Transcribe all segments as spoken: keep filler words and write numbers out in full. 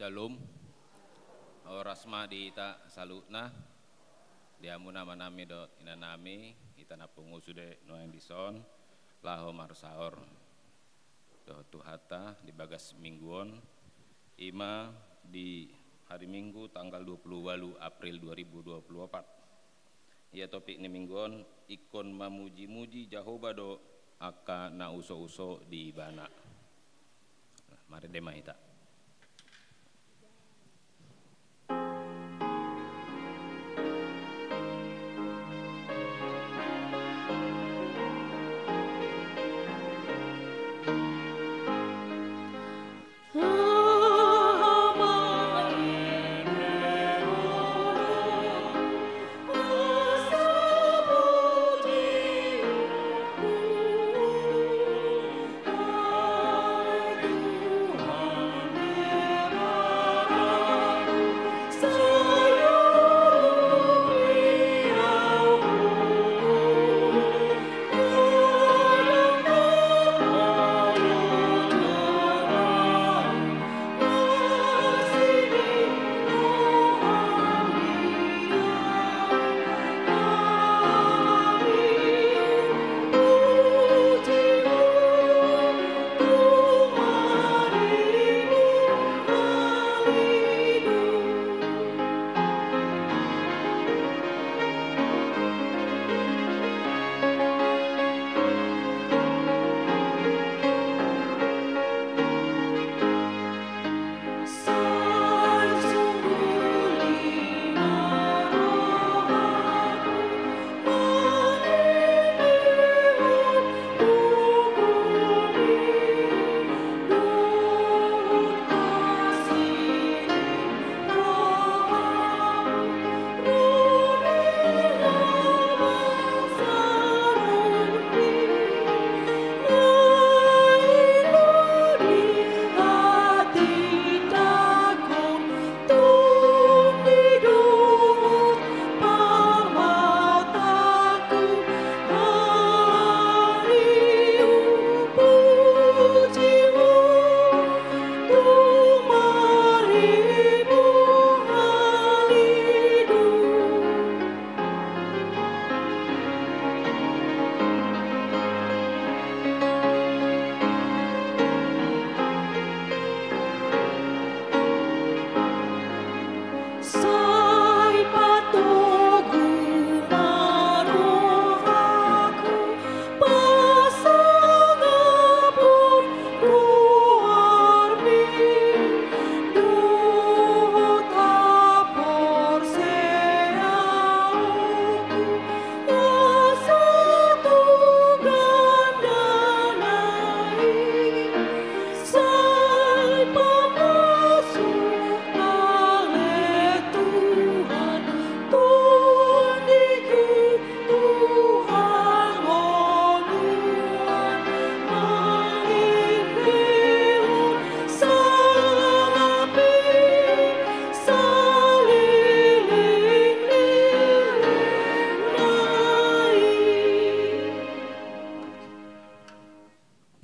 Shalom. Horas ma di hita saluhutna, di hamu amanami dohot inanami, hita na pungu sude nuaeng dison, laho marsaor dohot Tuhanta di bagas minggu on, i ma di hari Minggu tanggal dua puluh walu April dua ribu dua puluh opat. Ia topik ni minggu on, ingkon mamuji-muji Jahowa do angka na uso-uso di Ibana. Marende ma hita.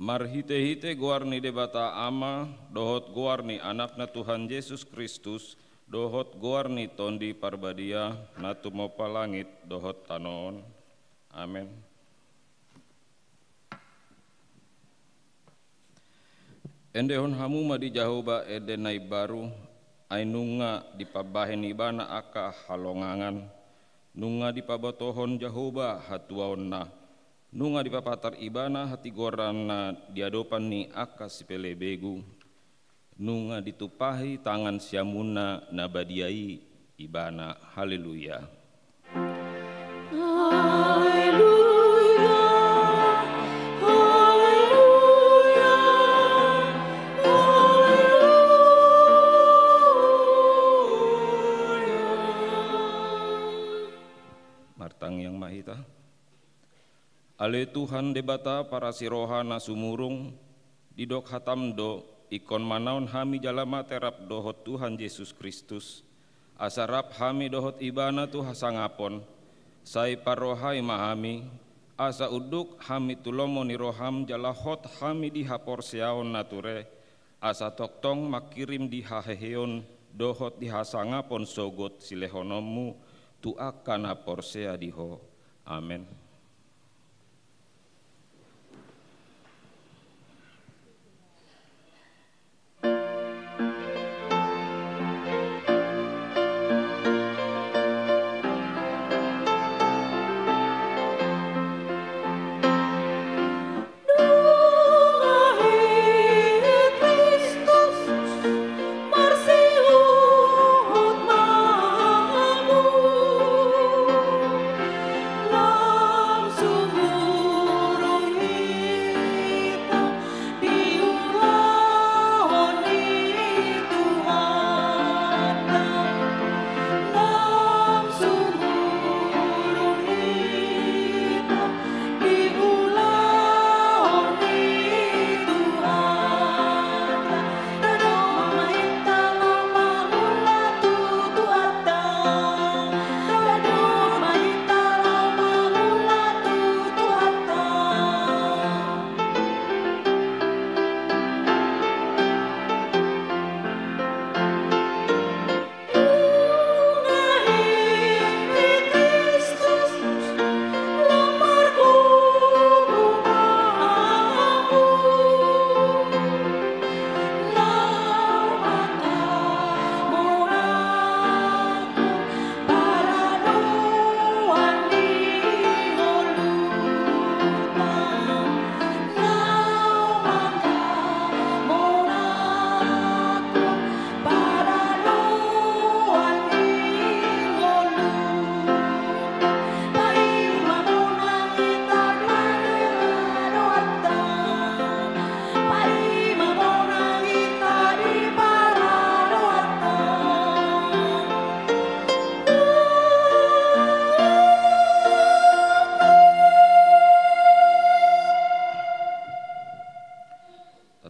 Marhite-hite goar ni Debata Ama, dohot goar ni Anakna Tuhan Jesus Kristus, dohot goar ni Tondi Parbadia, na tumompa langit dohot tano on. Amen. Endehon hamu ma di Jahowa ende na imbaru, ai nunga dipambahen Ibana angka halongangan, nunga dipabotohon Jahowa hatuaonna, nunga dipapatar Ibana hatigoran na di adopan ni angka sipelebegu, nunga ditumpahi tangan siamunna na badia i Ibana. Haleluya. Haleluya, haleluya, haleluya. Martangiang ma hita. Ale Tuhan Debata parasi roha na sumurung, didok hataM do, ingkon manaon hami jala mate rap dohot Tuhan Jesus Kristus, asa rap hami dohot Ibana tu hasangapon, sai parrohai ma hami, asa unduk hami tu lomo ni rohaM jala hot hami di haporseaon na ture, asa tongtong mangkirim di haheheon dohot di hasangapon sogot silehononmu tu angka na porsea di Ho. Amen.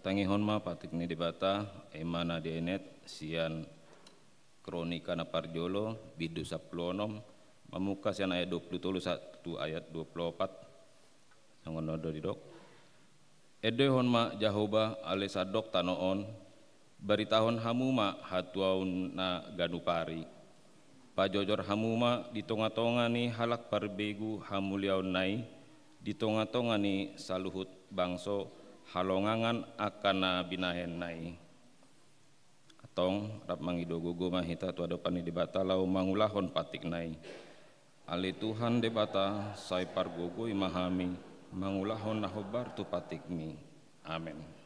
Tatangihon ma patik ni Debata, i ma na dienet sian Kronika na parjolo, bindu sampulu onom, mamungka sian ayat dua pulu tolu sahat tu ayat dua pulu opat. Songon on do didok. Endehon ma Jahowa, ale sandok tano on, baritahon hamu ma hatuaon na ganup ari. Pajojor hamu ma di tongatonga ni halak parbegu hamuliaonna i, di tongatonga ni saluhut bangso halongangan angka na binahenna i. Antong rap mangido gogo ma hita tu adopan ni Debata laho mangulahon patikna i. Ale Tuhan Debata, sai pargogoi ma hami mangulahon na hombar tu patikmi. Amen.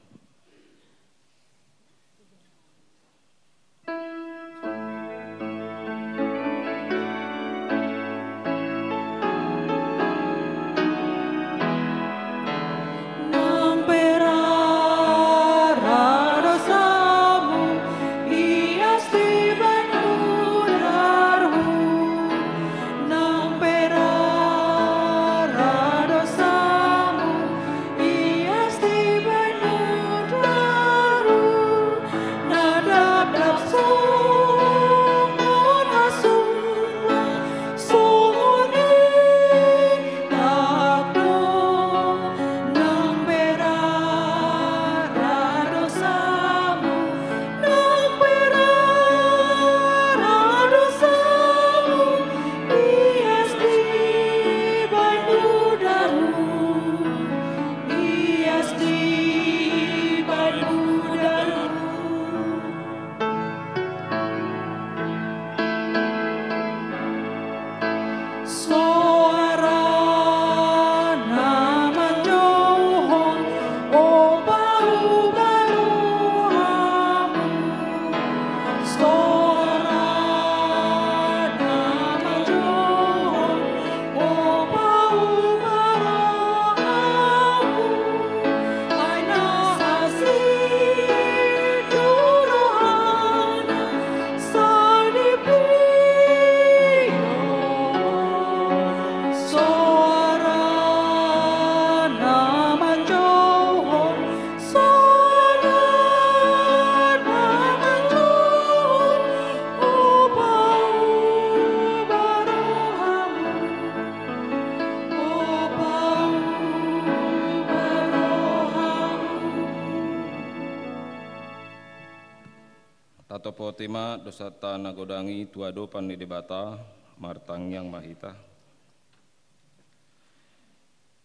Topoti ma dosanta na godang i tu adopan ni Debata. Martangiang ma hita.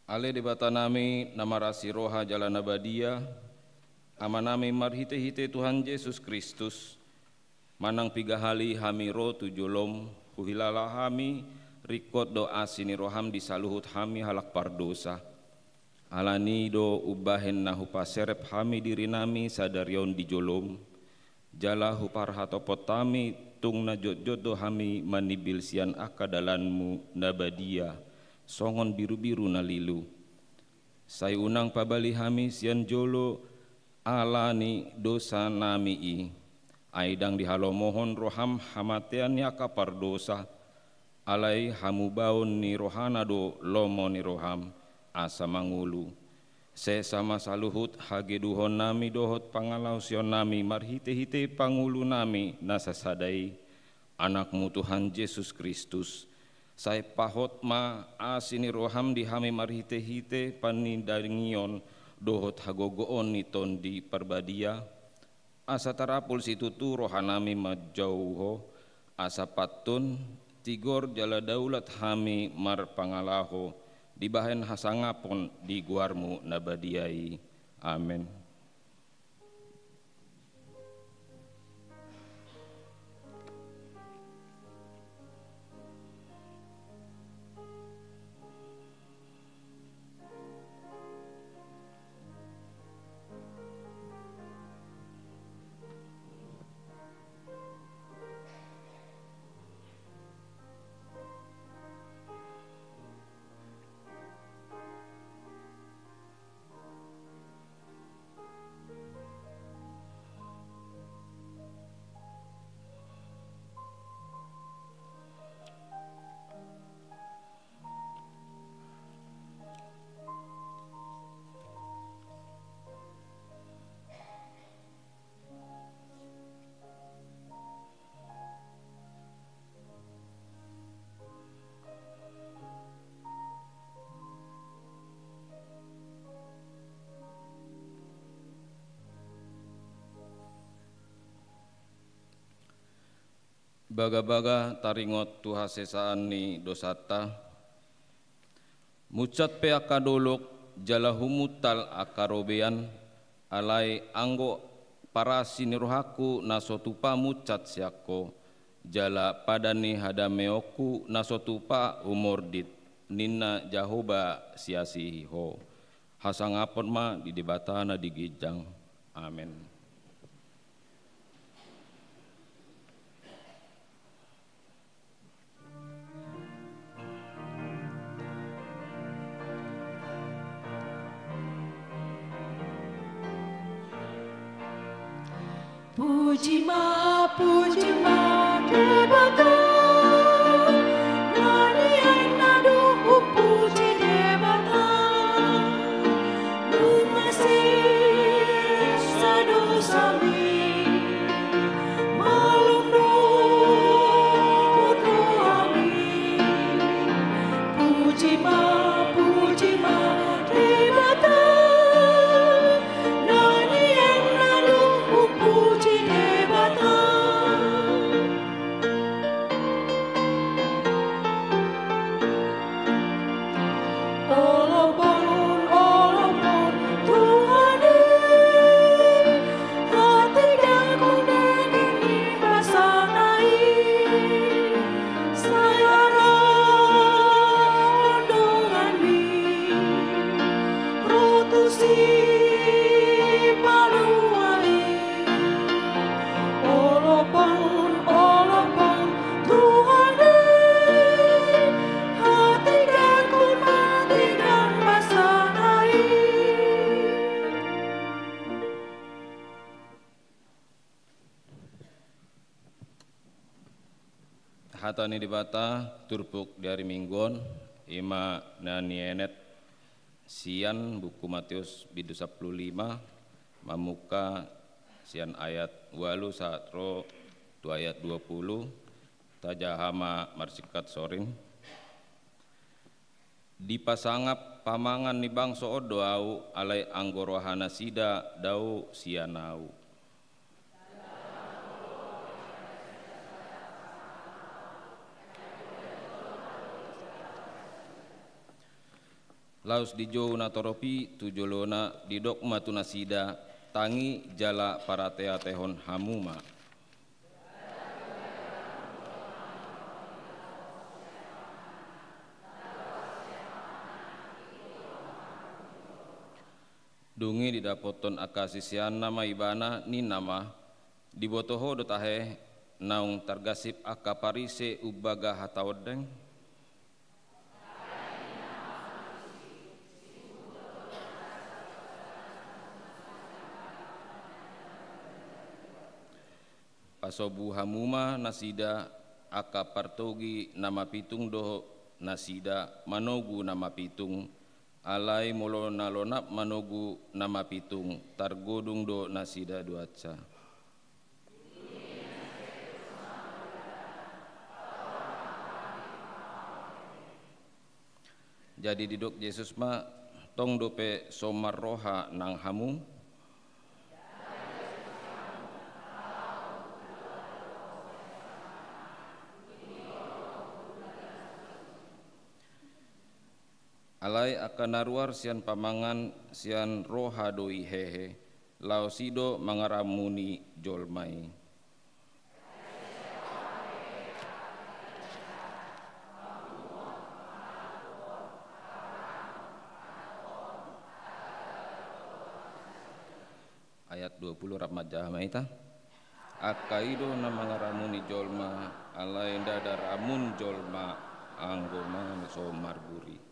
Ale Debata nami na marasi roha jala na badia, Ama nami marhite-hite Tuhan Jesus Kristus, manang piga hali hami ro tu jolom, huhilala hami, ringkot do asi ni roham di saluhut hami halak pardosa. Alani do umbahen na hupaserep hami diri nami sadari on di jolom, jala huparhatopot hami tung na jotjot do hami manimbil sian angka dalanmu na badia, songon birubiru na lilu. Sai unang pabali hami sian jolo ala ni dosa nami i, ai ndang dihalomohon roham hamatean ni angka pardosa, alai hamubaon ni rohana do lomo ni roham, asa mangolu. Sesa ma saluhut hageduhon nami dohot pangalaosion nami marhite-hite pangolu nami na sasada i, Anakmu Tuhan Jesus Kristus. Sai pahot ma asi ni roham di hami marhite-hite panindangion dohot hagogoon ni Tondi Parbadia, asa tarapul situtu roha nami manjou Ho, asa pantun, tigor jala daulat hami marpangalaho dibahen hasangapon di goarmu na badia i. Amen. Bagabaga taringot tu hasesaan ni dosanta. Munsat pe angka dolok, jala humuntal angka robean, alai anggo parasi ni rohangku na so tupa munsat sian Ho, jala padan ni hadameonku na so tupa humordit, ninna Jahowa siasihi Ho. Hasangapon ma di Debata na di ginjang. Amen. Puji ma, puji ma Debata, na nian na dung hupuji Debata, nunga sesa dosami, malum do rohami. Puji ma, puji ma Debata, na nian na dung hupuji Debata. Olophon, olophon Tuhan i, hatidakkon daging ni basana i, sai arahon donganmi ro tu Sipalua i. Olophon, olophon Tuhan i, hatidakkon ma daging ni basana i. Hata ni Debata turpuk di ari Minggu on, i ma na nienet sian buku Mateus bindu sampulu lima, mamungka sian ayat ualu sahat ro tu ayat dua pulu. Tajaha ma marsingkat soring. Dipasangap pamangan ni bangso on do Ahu, alai anggo rohanasida dao sian Ahu. Laos dijou natorop i tu jolona, didok ma tu nasida: Tangi jala parateatehon hamu ma. Dung i didapothon angka siseanna ma Ibana, ninna ma: Diboto Ho do tahe naung targasip angka Parise umbaga hata ondeng? Pasobu hamu ma nasida, angka partogi na mapitung do nasida manogu na mapitung, alai molo na lonap manogu na mapitung, targodung do nasida duansa. Jadi didok Jesus ma: Tong dope so marroha nang hamu? Alai angka na ruar sian pamangan, sian roha do i hehe, laos i do mangaramuni jolma i. Ayat dua puluh, rap manjaha ma hita. Angka i do na mangaramuni jolma, alai ndada ramun jolma anggo mangan so marburi.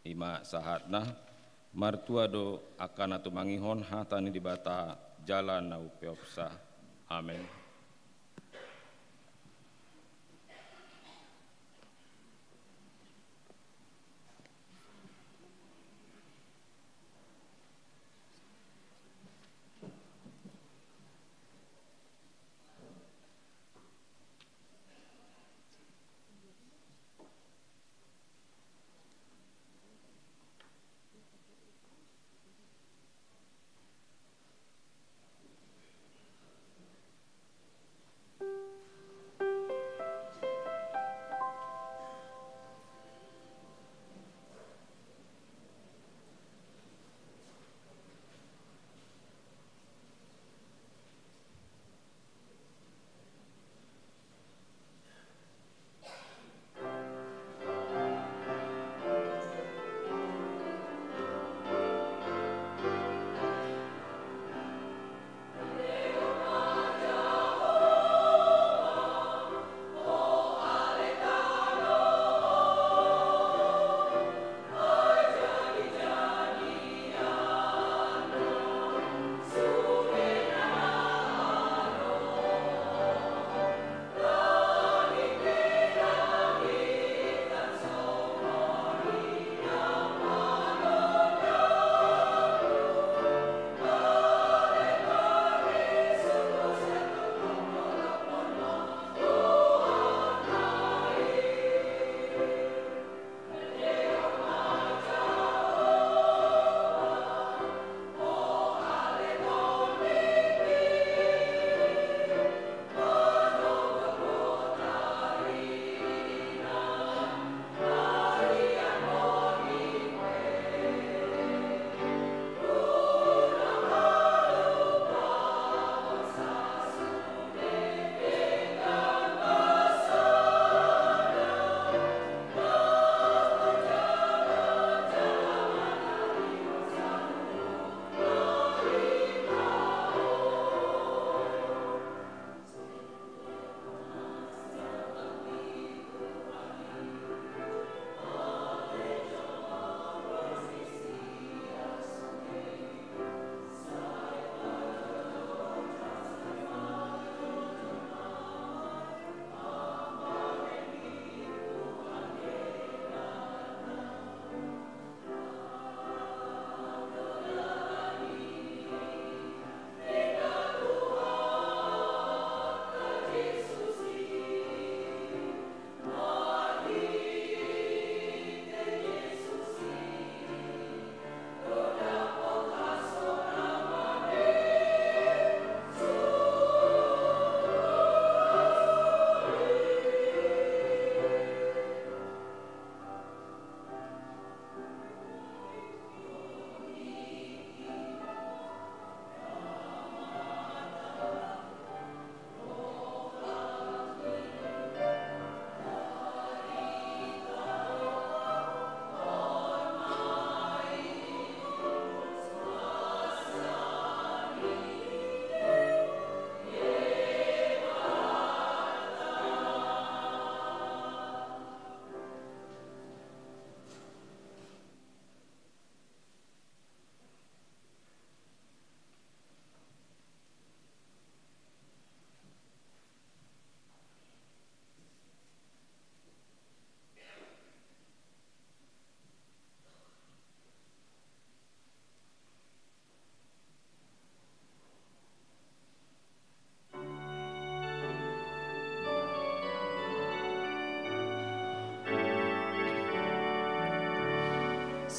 I ma sahatna. Martua do angka na tumangihon hata ni Debata jala na umpeopsa. Amen.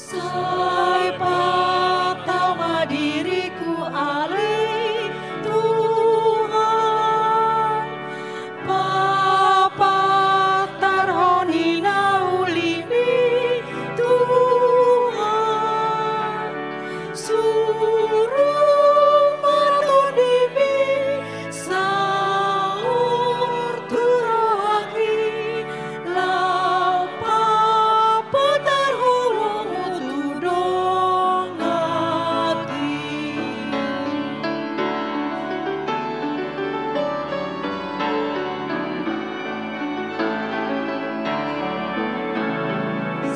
Sai patau ma diriku ale Tuhan, papatar honi na ulimi Tuhan, suru ma tondimi saur tu rohaki, laho papatar holongmu tu donganki.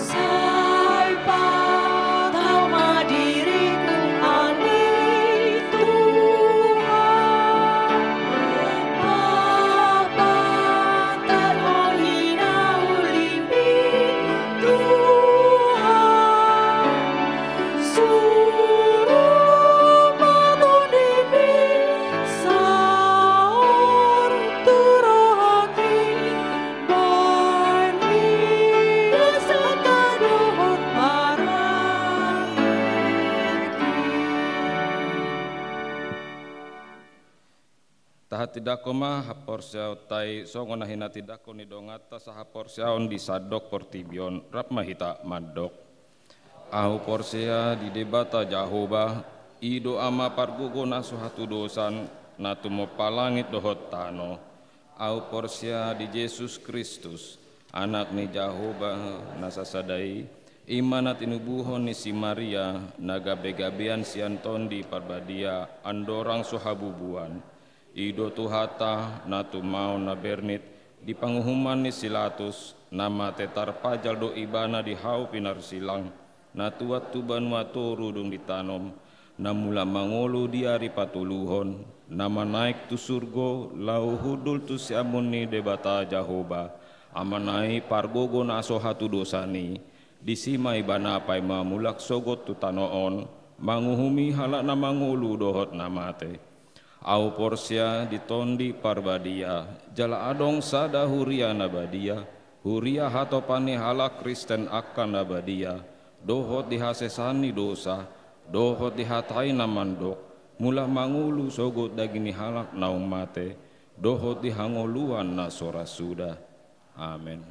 Sai patau ma diriku ale Tuhan, papatar honi na ulimi Tuhan, suru ma tondimi saur tu rohaki, baen ni sangka dohot harangki. Tahatindangkon ma haporseaonta i songon na hinatindangkon ni donganta sahaporseaon di sandok portibi on. Rap ma hita mandok. Ahu porsea di Debata Jahowa, i do Ama pargogo na so hatudosan, na tumompa langit dohot tano. Ahu porsea di Jesus Kristus, Anak ni Jahowa na sasada i, i ma na tinubuhon ni si Maria, na gabegabean sian Tondi Parbadia, andorang so habubuan. I do Tuhanta, na tumaon na bernit di panguhuman ni si Latus, na mate tarpajal do Ibana di hau pinarsilang, na tuat tu banua toru dung ditanom, na mulak mangolu di ari patoluhon, na manaek tu surgo laho hundul tu siamun ni Debata Jahowa, Amana i pargogo na so hatudosan i, disi ma Ibana paima mulak sogot tu tano on, manguhumi halak na mangolu dohot na mate. Ahu porsea di Tondi Parbadia, jala adong sada huria na badia, huria hatopan ni halak Kristen angka na badia, dohot di hasesaan ni dosa, dohot di hata i na mandok, mulak mangolu sogot daging ni halak naung mate, dohot di hangoluan na so ra suda. Amen.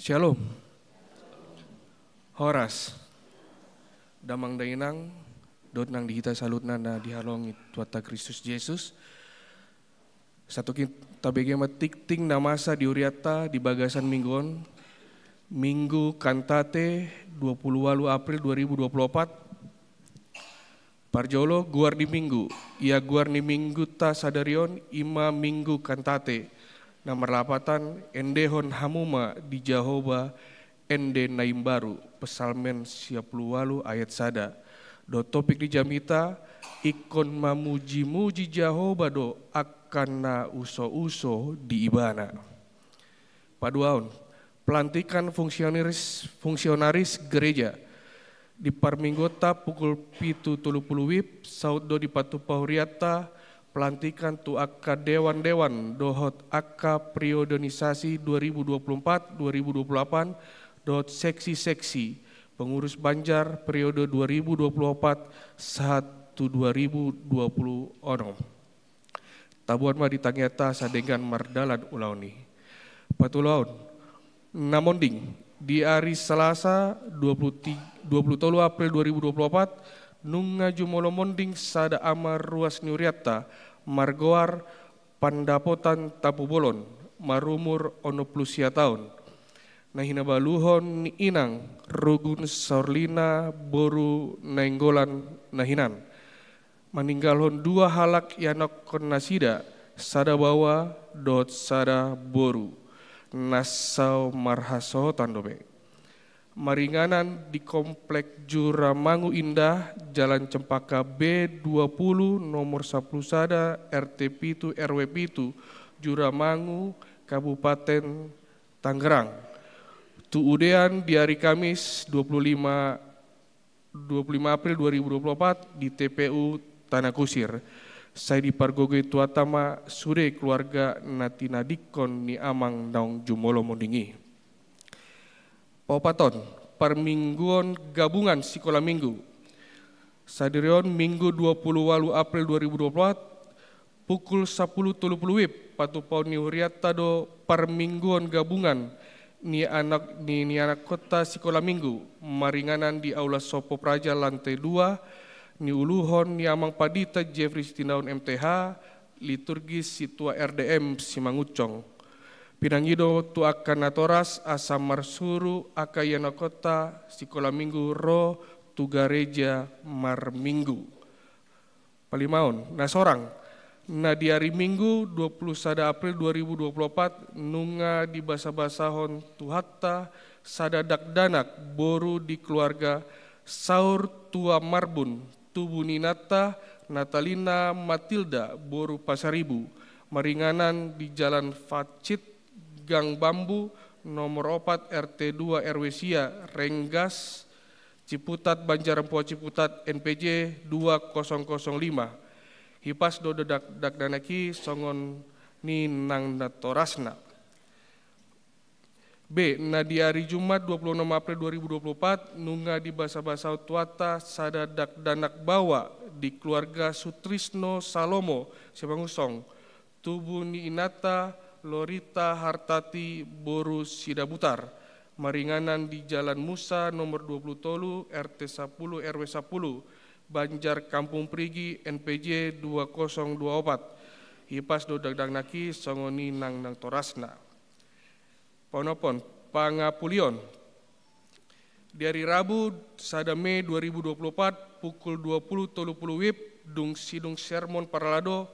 Shalom. Horas. Damang dainang, dohot nang di hita saluhutna na dihaholongi Tuhanta Kristus Jesus. Satongkin tabege ma tingting na masa di hurianta di bagasan minggu on, Minggu Kantate, dua puluh ualu April dua ribu dua puluh opat. Parjolo, goar ni minggu. Ia goar ni minggunta sadari on i ma Minggu Kantate, na marlapatan endehon hamu ma di Jahowa ende na imbaru, Psalmen sia puluh ualu ayat sada. Dohot topik ni jamita, ingkon mamujimuji Jahowa do angka na usouso di Ibana. Paduahon, pelantikan fungsionaris, fungsionaris gereja. Di parmingguonta pukul pitu tolu pulu WIB, saut do dipatupa hurianta pelantikan tu angka dewan-dewan dohot angka priodonisasi dua ribu dua puluh empat dua ribu dua puluh delapan dohot seksi-seksi pengurus Banjar periode dua ribu dua puluh empat sahat tu dua ribu dua puluh enam. Taboan ma di tangiangta asa denggan mardalan ulaon i. Patoluhon, na monding, di ari Salasa dua puluh tiga, dua puluh tolu April dua ribu dua puluh opat, nunga jumolo monding sada ama ruas ni hurianta, margoar Pandapotan Tampubolon, marumur onom pulu sia taon. Na hinabaluhon ni inang Rugun Saurlina boru Nainggolan na hinan. Maninggalhon dua halak ianakkon nasida, sada baoa dohot sada boru. Na samarhasohotan dope. Maringanan di Komplek Juramangu Indah, Jalan Cempaka B dua puluh, nomor sapulu sada, R T pitu, R W pitu, Juramangu, Kabupaten Tangerang. Tu udean di ari Kamis dua puluh lima, dua puluh lima April dua ribu dua puluh opat di T P U Tanah Kusir. Sai dipargogoi Tuhanta ma sude keluarga na tinadingkon ni amang naung jumolo monding i. Paopathon, parmingguon gabungan sikola minggu. Sadari on Minggu dua puluh ualu April dua ribu dua puluh opat, pukul sapulu tolu pulu WIB, patupaon ni hurianta do parmingguon gabungan ni anak ni, ni anakkonta sikola minggu, maringanan di Aula Sopo Praja lantai dua, niuluhon ni Amang Pandita Jeffrey Sitindaun M T H, liturgis Sintua R D M Simangunsong. Pinangido tu angka natoras asa marsuru angka ianakhonta sikola minggu ro tu gareja marminggu. Palimaon, na sorang, na di ari Minggu dua puluh sada April dua ribu dua puluh opat nunga dibasabasahon Tuhanta sada dakdanak boru di keluarga Saur Tua Marbun, tubu ni inanta Natalina Matilda boru Pasaribu, maringanan di Jalan Facit, Gang Bambu, nomor opat, R T dua, R W sia, Renggas, Ciputat, Banjar Empoa Ciputat, N P J dua kosong kosong lima. Hipas do dak-, dakdanak i songon i nang natorasna. B, na di ari Jumat dua puluh enam April dua ribu dua puluh opat, nunga dibasabasahon Tuhanta sada dakdanak baoa di keluarga Sutrisno Salomo Simangunsong, tubu ni inanta Lorita Hartati boru Sidabutar, maringanan di Jalan Musa nomor dua puluh tolu, R T sapulu, R W sapulu, Banjar Kampung Prigi, N P J dua kosong dua opat. Hipas do dakdanak i songon i nang natorasna. Paonomhon, pangapulion. Di ari Rabu, sada Mei dua ribu dua puluh opat, pukul dua puluh tolu pulu WIB, dung sidung sermon parhalado,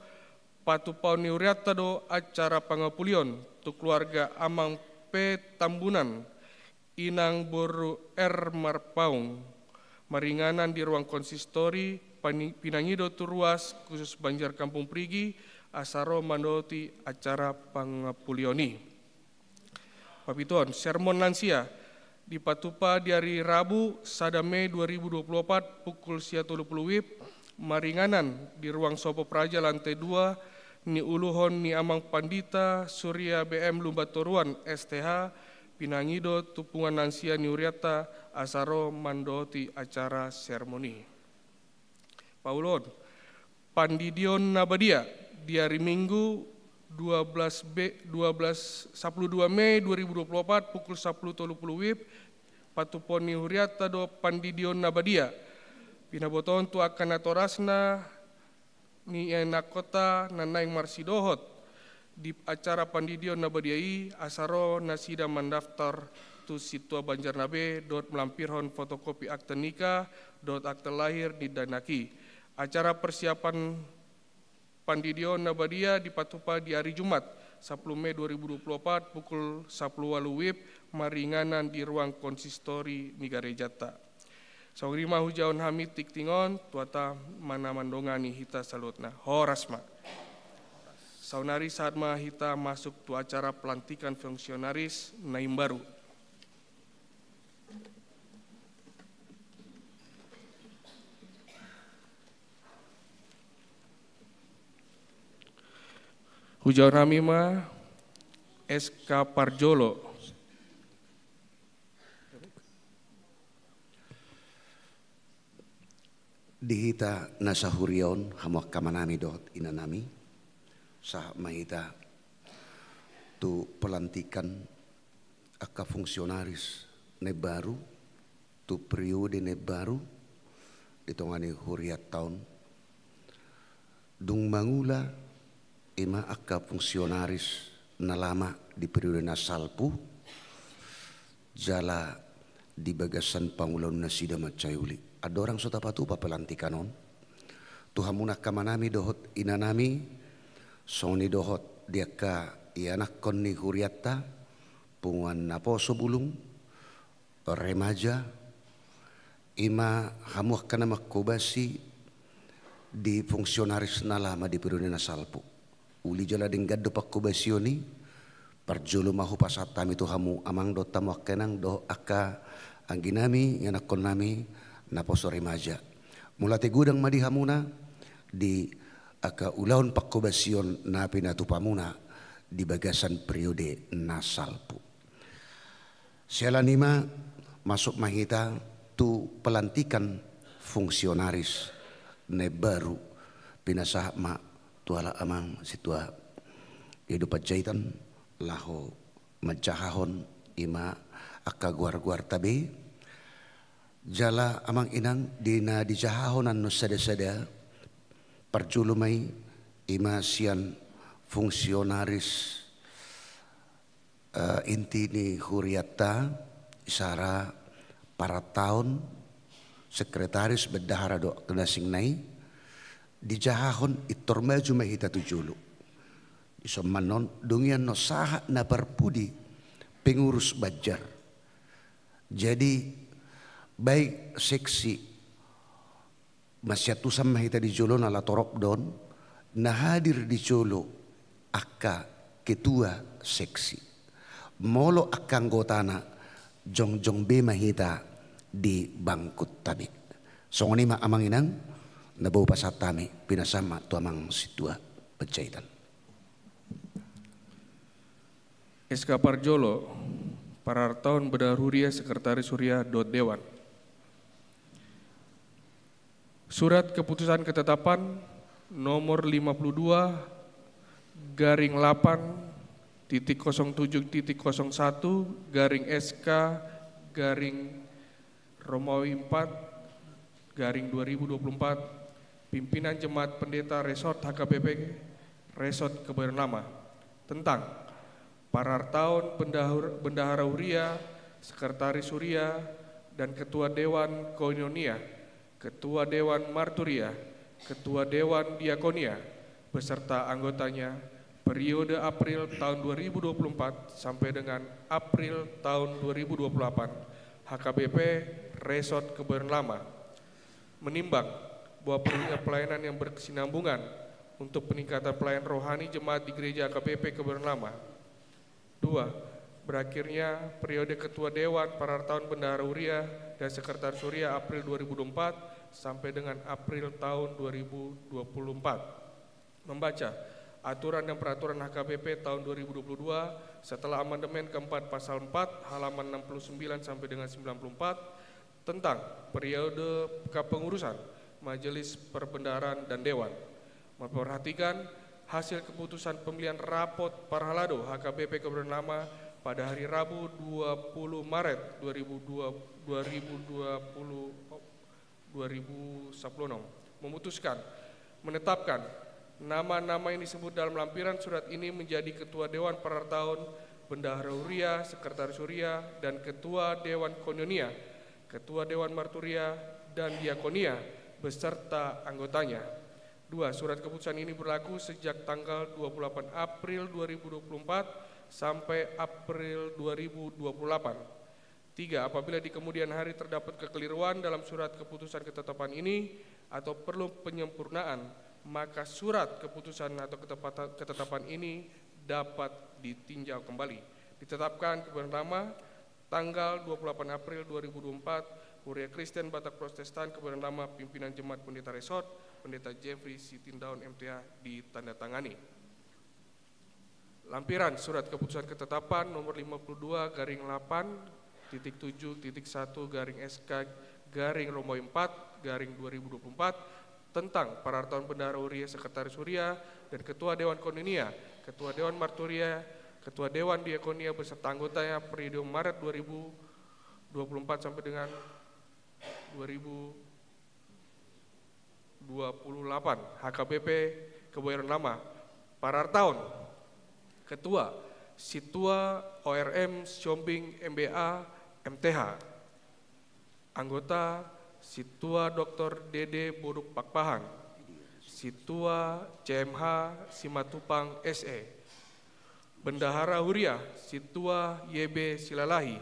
patupaon ni hurianta do acara pangapulion tu keluarga Amang P Tambunan, Inang boru R Marpaung, maringanan di ruang konsistori, pani-, pinangido tu ruas khusus Banjar Kampung Prigi, asa ro mandohoti acara pangapulion i. Papituhon, sermon lansia dipatupa di ari Rabu, sada Mei dua ribu dua puluh opat, pukul sia tolu pulu WIB, maringanan di ruang Sopo Praja lantai dua, niuluhon ni Amang Pandita Surya B M Lumbantoruan, S T H, pinangido tu punguan lansia ni hurianta asa ro mandohoti acara sermon i. Paulon, pandidion na badia di ari Minggu dua belas B, dua belas, sapuluh dua Mei dua ribu dua puluh opat, pukul sapuluh tolu puluh WIB, patupaon ni hurianta do pandidion na badia. Pinabotohon tu angka natorasna ni ianakkonta na naeng marsidohot di acara pandidion na badia i, asa ro nasida mandaftar tu Sintua Banjarnabe dohot malampirhon fotokopi akte nikah dohot akte lahir ni dakdanak i. Acara persiapan pandidion na badia dipatupa di ari Jumat, sapuluh Mei dua ribu dua puluh opat, pukul sapuluh ualu WIB, maringanan di ruang konsistori ni garejanta. Songon i ma hujahahon hami tingting on, Tuhanta ma na mandongani hita saluhutna. Horas ma. Saonari sahat ma hita masuk tu acara pelantikan fungsionaris na imbaru. Hujahahon hami ma S K parjolo. Di hita na sahuria on, hamu angka amanami dohot inanami, sahat ma hita tu pelantikan angka fungsionaris na imbaru, tu periode na imbaru di tonga ni hurianta on. Dung mangula i ma angka fungsionaris na lama di periode na salpu, jala di bagasan pangulaon nasida mansai uli. Andorang so tapatupa pelantikan on, tu hamu angka amanami dohot inanami, songon i dohot di angka ianakhon ni hurianta, punguan naposo bulung, remaja, i ma hamu angka na manghobasi di fungsionaris na lama di periode na salpu. Uli jala denggan do panghobasion i, parjolo ma hupasahat hami tu hamu amang dohot hamu angka inang dohot angka angginami, ianakhonnami, naposo remaja. Mauliate godang ma di hamuna di angka ulaon panghobasion na pinatupamuna di bagasan periode na salpu. Siala ni i ma masuk ma hita tu pelantikan fungsionaris na imbaru, pinasahat ma tu halak amang Sintua Edo Panjaitan laho manjahahon i ma angka goar-goarta be. Jala amang inang, di na dijahahon annon sada-sada, parjolo ma i, i ma sian fungsionaris eh, inti ni hurianta, isara parantaon, sekretaris, bendahara dohot na asing na i, dijahahon, pintor maju ma hita tu jolo. Dison ma annon, dung i annon sahat na parpudi pengurus banjar. Jadi, baik seksi, masiantusan ma hita di jolo, na ala torop do on, na hadir di jolo angka ketua seksi. Molo angka anggotana, jongjong be ma hita di bangkunta be. Songon i ma amang inang, na boi hupasahat hami, pinasahat ma tu amang Sintua Panjaitan. S K parjolo, parantaon bendahara huria, sekretaris huria dohot dewan. Surat keputusan ketetapan nomor lima puluh dua garing delapan titik kosong tujuh titik kosong satu garing S K garing Romawi empat garing dua ribu dua puluh empat, pimpinan Jemaat Pendeta Resort H K B P Resort Kebayoran Lama, tentang parantaon bendahur-, bendahara huria, sekretaris huria, dan ketua dewan koinonia, ketua dewan marturia, ketua dewan diakonia, beserta anggotanya, periode April tahun dua ribu dua puluh empat sampai dengan April tahun dua ribu dua puluh delapan, H K B P Resort Kebayoran Lama. Menimbang bahwa perlunya pelayanan yang berkesinambungan untuk peningkatan pelayanan rohani jemaat di Gereja H K B P Kebayoran Lama. Dua, berakhirnya periode Ketua Dewan Parantaon Bendahara Huria dan Sekretaris Huria April dua ribu dua puluh empat sampai dengan April tahun dua ribu dua puluh empat. Membaca aturan dan peraturan H K B P tahun dua ribu dua puluh dua setelah amandemen keempat, pasal empat, halaman enam puluh sembilan sampai dengan sembilan puluh empat, tentang periode kepengurusan Majelis Perbendaharaan dan Dewan. Memperhatikan Hasil keputusan pemilihan rapot parhalado H K B P Kabupaten Lama pada hari Rabu dua puluh Maret dua ribu dua, dua ribu dua puluh, dua ribu sepuluh enam. Memutuskan, menetapkan nama-nama yang disebut dalam lampiran surat ini menjadi Ketua Dewan Parartaon, Bendahara Huria, Sekretaris Huria, dan Ketua Dewan Koinonia, Ketua Dewan Marturia, dan Diakonia beserta anggotanya. Dua, surat keputusan ini berlaku sejak tanggal dua puluh delapan April dua ribu dua puluh empat sampai April dua ribu dua puluh delapan. Tiga, apabila di kemudian hari terdapat kekeliruan dalam surat keputusan ketetapan ini atau perlu penyempurnaan, maka surat keputusan atau ketepata-, ketetapan ini dapat ditinjau kembali. Ditetapkan Kabupaten Lama, tanggal dua puluh delapan April dua ribu dua puluh empat, Huria Kristen Batak Protestan Kabupaten Lama, pimpinan Jemaat Pendeta Resort, Pendeta Jeffrey Sitindaon M T H, ditandatangani. Lampiran surat keputusan ketetapan nomor lima puluh dua garing delapan titik tujuh titik satu garing S K garing Romawi empat garing dua ribu dua puluh empat tentang parartaon Bendahara Huria, Sekretaris Huria, dan Ketua Dewan Koinonia, Ketua Dewan Marturia, Ketua Dewan Diakonia beserta anggotanya periode Maret dua ribu dua puluh empat sampai dengan dua ribu dua puluh delapan, H K B P Kebayoran Lama. Parartaon. Ketua, Sintua O R M Siombing M B A, M T H. Anggota, Sintua Doktor Dede Boduk Pakpahan. Sintua C M H Simatupang S E. Bendahara Huria, Sintua Y B Silalahi.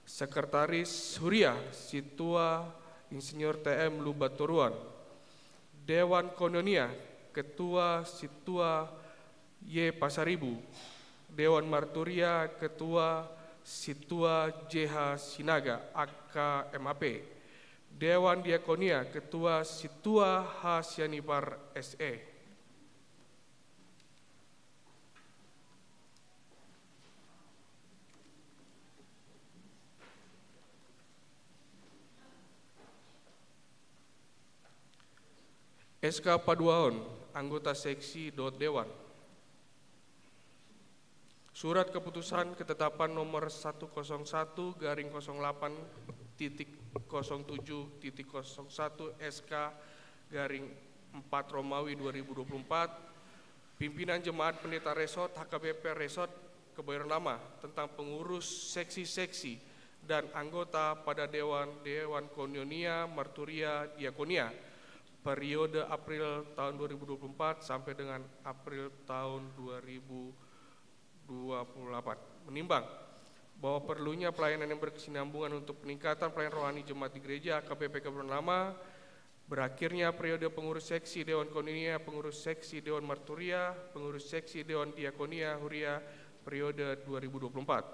Sekretaris Huria, Sintua Insinyur T M Lumban Toruan. Dewan Koinonia, Ketua Sintua Y Pasaribu. Dewan Marturia, Ketua Sintua J H Sinaga, A K M A P. Dewan Diakonia, Ketua Sintua H Sianipar S E. S K paduahon anggota seksi dohot dewan. Surat keputusan ketetapan nomor satu kosong satu garing kosong delapan titik kosong tujuh titik kosong satu S K garing empat Romawi dua ribu dua puluh empat, pimpinan Jemaat Pendeta Resort H K B P Resort Kebayoran Lama tentang pengurus seksi-seksi dan anggota pada Dewan, Dewan Koinonia, Marturia, Diakonia, periode April tahun dua ribu dua puluh empat sampai dengan April tahun dua ribu dua puluh delapan. Menimbang bahwa perlunya pelayanan yang berkesinambungan untuk peningkatan pelayanan rohani jemaat di gereja, H K B P Kabupaten Lama, berakhirnya periode pengurus seksi Dewan Koinonia, pengurus seksi Dewan Marturia, pengurus seksi Dewan Diakonia Huria periode dua ribu dua puluh empat.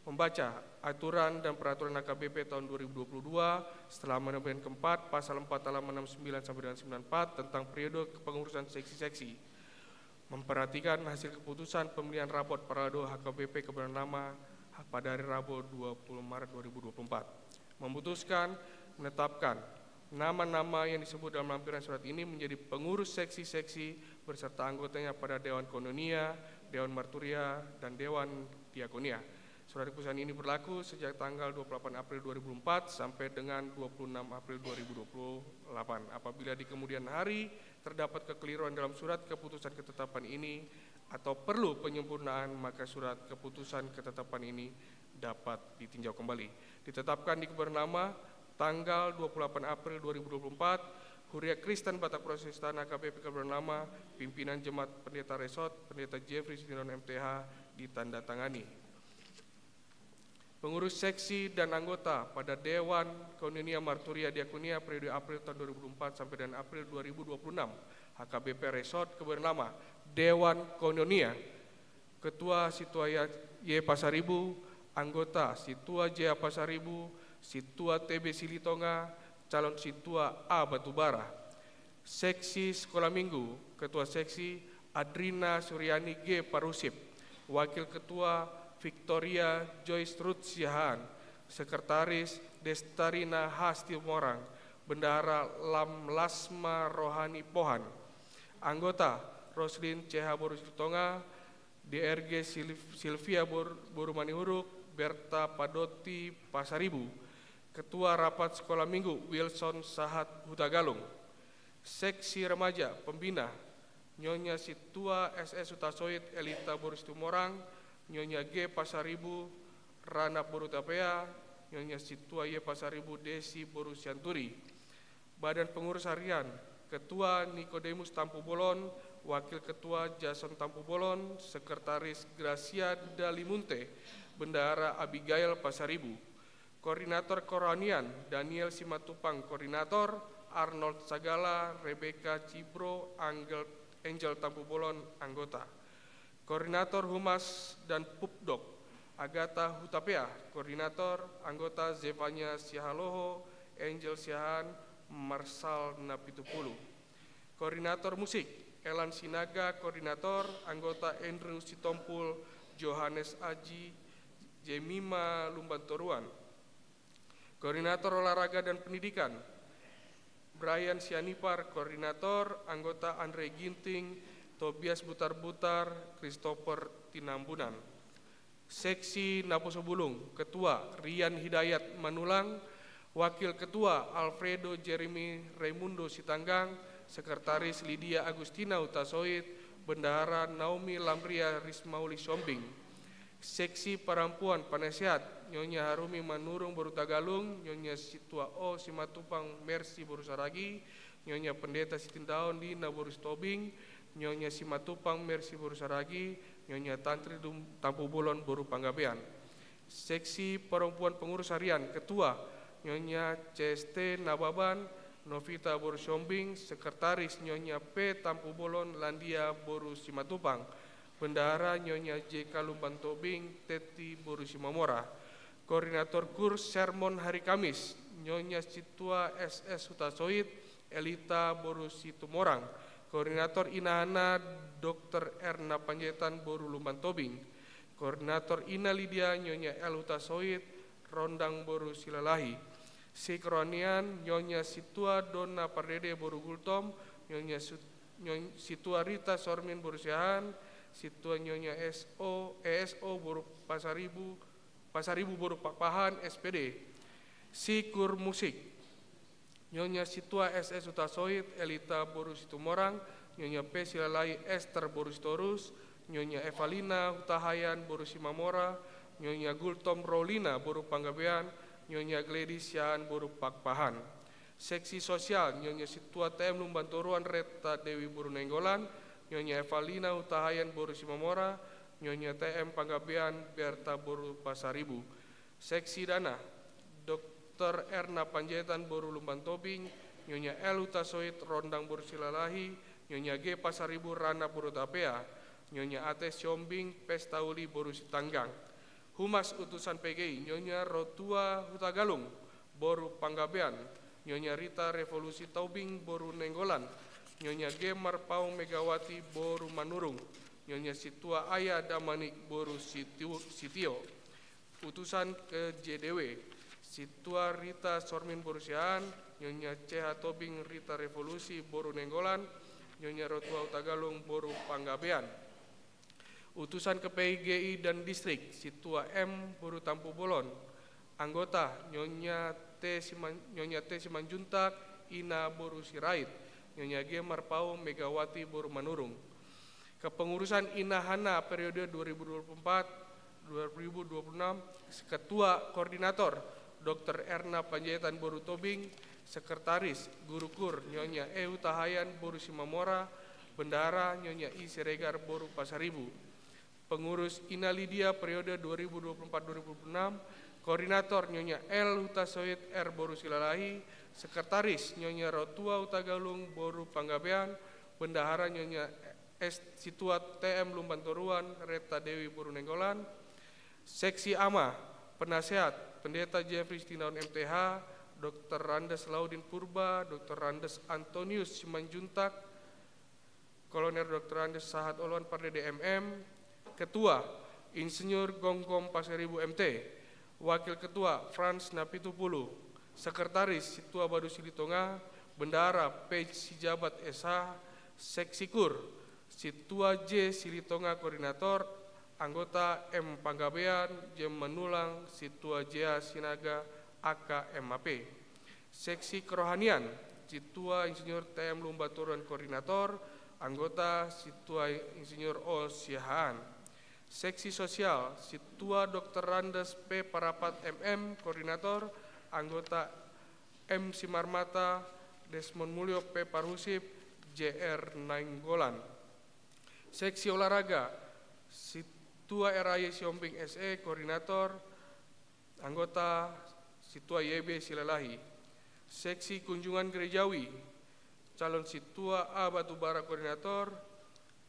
Membaca aturan dan peraturan H K B P tahun dua ribu dua puluh dua, setelah bagian keempat, pasal empat halaman enam sembilan sampai dengan sembilan empat tentang periode kepengurusan seksi-seksi. Memperhatikan hasil keputusan pemilihan rapot parhalado H K B P Kabupaten Lama pada hari Rabu dua puluh Maret dua ribu dua puluh empat. Memutuskan, menetapkan nama-nama yang disebut dalam lampiran surat ini menjadi pengurus seksi-seksi beserta anggotanya pada Dewan Koinonia, Dewan Marturia, dan Dewan Diakonia. Surat keputusan ini berlaku sejak tanggal dua puluh delapan April dua ribu empat sampai dengan dua puluh enam April dua ribu dua puluh delapan. Apabila di kemudian hari terdapat kekeliruan dalam surat keputusan ketetapan ini atau perlu penyempurnaan, maka surat keputusan ketetapan ini dapat ditinjau kembali. Ditetapkan di Kabupaten Lama tanggal dua puluh delapan April dua ribu dua puluh empat, Huria Kristen Batak Protestan H K B P Kabupaten Lama, pimpinan Jemaat Pendeta Resort, Pendeta Jeffrey Sitindaon M T H, ditandatangani. Pengurus seksi dan anggota pada Dewan Koinonia Marturia Diakonia periode April tahun dua ribu dua puluh empat sampai dengan April dua ribu dua puluh enam, H K B P Resort Kebayoran Lama, Dewan Koinonia, Ketua Sintua Y Pasaribu, anggota Sintua J H Pasaribu, Sintua T B Silitonga, calon Sintua A Batubara. Seksi Sekolah Minggu, Ketua Seksi Adrina Suryani G Parusip, Wakil Ketua Victoria Joyce Ruth Siahaan, Sekretaris Destarina H Situmorang, Bendahara Lam Lasma Rohani Pohan. Anggota Roslin C H boru Silitonga, D R G Silv-, Silvia bor-, boru Manihuruk, Berta Padotti Pasaribu. Ketua Rapat Sekolah Minggu, Wilson Sahat Hutagalung. Seksi Remaja, Pembina, Nyonya Sintua S S Hutasoit, Elita boru Situmorang, Nyonya G Pasaribu, Ranap boru Hutapea, Nyonya Sintua Y Pasaribu, Desi boru Sianturi. Badan Pengurus Harian, Ketua Nikodemus Tampubolon, Wakil Ketua Jason Tampubolon, Sekretaris Gracia Dalimunte, Bendahara Abigail Pasaribu. Koordinator Kerohanian, Daniel Simatupang, Koordinator, Arnold Sagala, Rebecca Cibro, Angel, Angel Tampubolon, anggota. Koordinator Humas dan Pupdok, Agatha Hutapea, Koordinator, anggota Zefania Sihaloho, Angel Siahaan, Marsal Napitupulu. Koordinator Musik, Elan Sinaga, Koordinator, anggota Andrew Sitompul, Johannes Aji, Jemima Lumbantoruan. Koordinator Olahraga dan Pendidikan, Brian Sianipar, Koordinator, anggota Andre Ginting, Tobias Butarbutar, Christopher Tinambunan. Seksi Naposobulung, Ketua Rian Hidayat Manulang, Wakil Ketua Alfredo Jeremy Raimundo Sitanggang, Sekretaris Lydia Agustina Hutasoit, Bendahara Naomi Lamria Rismauli Sombing. Seksi Parampuan, Penasehat, Nyonya Harumi Manurung boru Hutagalung, Nyonya Sintua O Simatupang Mercy boru Saragi, Nyonya Pendeta Sitindaon Lina boru Sitobing, Nyonya Simatupang Mercy boru Saragi, Nyonya Tantri Dum-, Tampubolon boru Panggabean. Seksi Perempuan Pengurus Harian, Ketua, Nyonya C S T Nababan, Novita boru Sombing, Sekretaris, Nyonya P Tampubolon Landia boru Simatupang, Bendahara, Nyonya J K Lumbantobing, Tetti boru Simamora. Koordinator Kur Sermon Hari Kamis, Nyonya Sintua S S Hutasoit, Elita boru Situmorang. Koordinator Ina Hana, Dokter Erna Panjaitan boru Lumbantobing. Koordinator Ina Lydia, Nyonya L Hutasoit, Rondang boru Silalahi. Seksi Kerohanian, Nyonya Sintua Donna Pardede boru Gultom, Nyonya Su-, Nyon-, Sintua Rita Sormin boru Siahaan, Sintua Nyonya S O, E S O boru Pasaribu, Pasaribu boru Pakpahan, S P D. Seksi Kur Musik, Nyonya Sintua S S Hutasoit, Elita boru Situmorang, Nyonya P Silalahi Ester boru Sitorus, Nyonya Evalina Hutahayan boru Simamora, Nyonya Gultom Rolina boru Panggabean, Nyonya Gladys Siahaan boru Pakpahan. Seksi Sosial, Nyonya Sintua T M Lumbantoruan Retta Dewi boru Nainggolan, Nyonya Evalina Hutahayan boru Simamora, Nyonya T M Panggabean Berta boru Pasaribu. Seksi Dana, Dokter Erna Panjaitan boru Lumbantobing, Nyonya L Hutasoit Rondang boru Silalahi, Nyonya G Pasaribu Ranap boru Hutapea, Nyonya A T Siombing Pesta Uli boru Sitanggang. Humas Utusan P G I, Nyonya Rotua Hutagalung boru Panggabean, Nyonya Rita Revolusi Tobing boru Nainggolan, Nyonya G Marpaung Megawati boru Manurung, Nyonya Sintua Aya Damanik boru Sitiu-, Sitio. Utusan K J D W, Sintua Rita Sormin boru Siahaan, Nyonya C H Tobing Rita Revolusi boru Nainggolan, Nyonya Rotua Hutagalung boru Panggabean. Utusan K P I G I dan Distrik, Sintua M boru Tampubolon. Anggota, Nyonya T Siman-, Nyonya T Simanjuntak, Ina boru Sirait, Nyonya G Marpaung Megawati boru Manurung. Kepengurusan Ina Hana periode dua ribu dua puluh empat dua ribu dua puluh enam, Ketua Koordinator, Dokter Erna Panjaitan boru Tobing, Sekretaris, Guru Kur, Nyonya E Hutahayan boru Simamora, Bendahara, Nyonya I Siregar boru Pasaribu. Pengurus Ina Lydia periode dua ribu dua puluh empat dua ribu dua puluh enam, Koordinator, Nyonya L Hutasoit R boru Silalahi, Sekretaris, Nyonya Rotua Hutagalung boru Panggabean, Bendahara, Nyonya S Sintua T M Lumbantoruan Retta Dewi boru Nainggolan. Seksi Ama, Penasehat, Pendeta Jeffrey Sitindaon M T H, Dokter Randes Laudin Purba, Dokter Randes Antonius Simanjuntak, Kolonel Dokter Randes Sahat Oloan Pardede M M. Ketua, Insinyur Gomgom Pasaribu M T. Wakil Ketua, Frans Napitupulu. Sekretaris, Sintua Badu Silitonga. Bendahara, Pej Sijabat S H. Seksi Kur, Sintua J Silitonga koordinator, anggota M Panggabean, J Manulang, Sintua J A Sinaga angka M A P. Seksi kerohanian, Sintua Insinyur T M Lumban Turan koordinator, anggota Sintua Insinyur O Siahaan. Seksi sosial, Sintua Doktor Randes P Parapat M M koordinator, anggota M Simarmata, Desmond Mulyo P Parhusip, J R Nainggolan. Seksi olahraga, Sintua R A Y Sihombing S E koordinator, anggota Sintua Y B Silalahi. Seksi kunjungan gerejawi, calon Sintua A Batubara koordinator,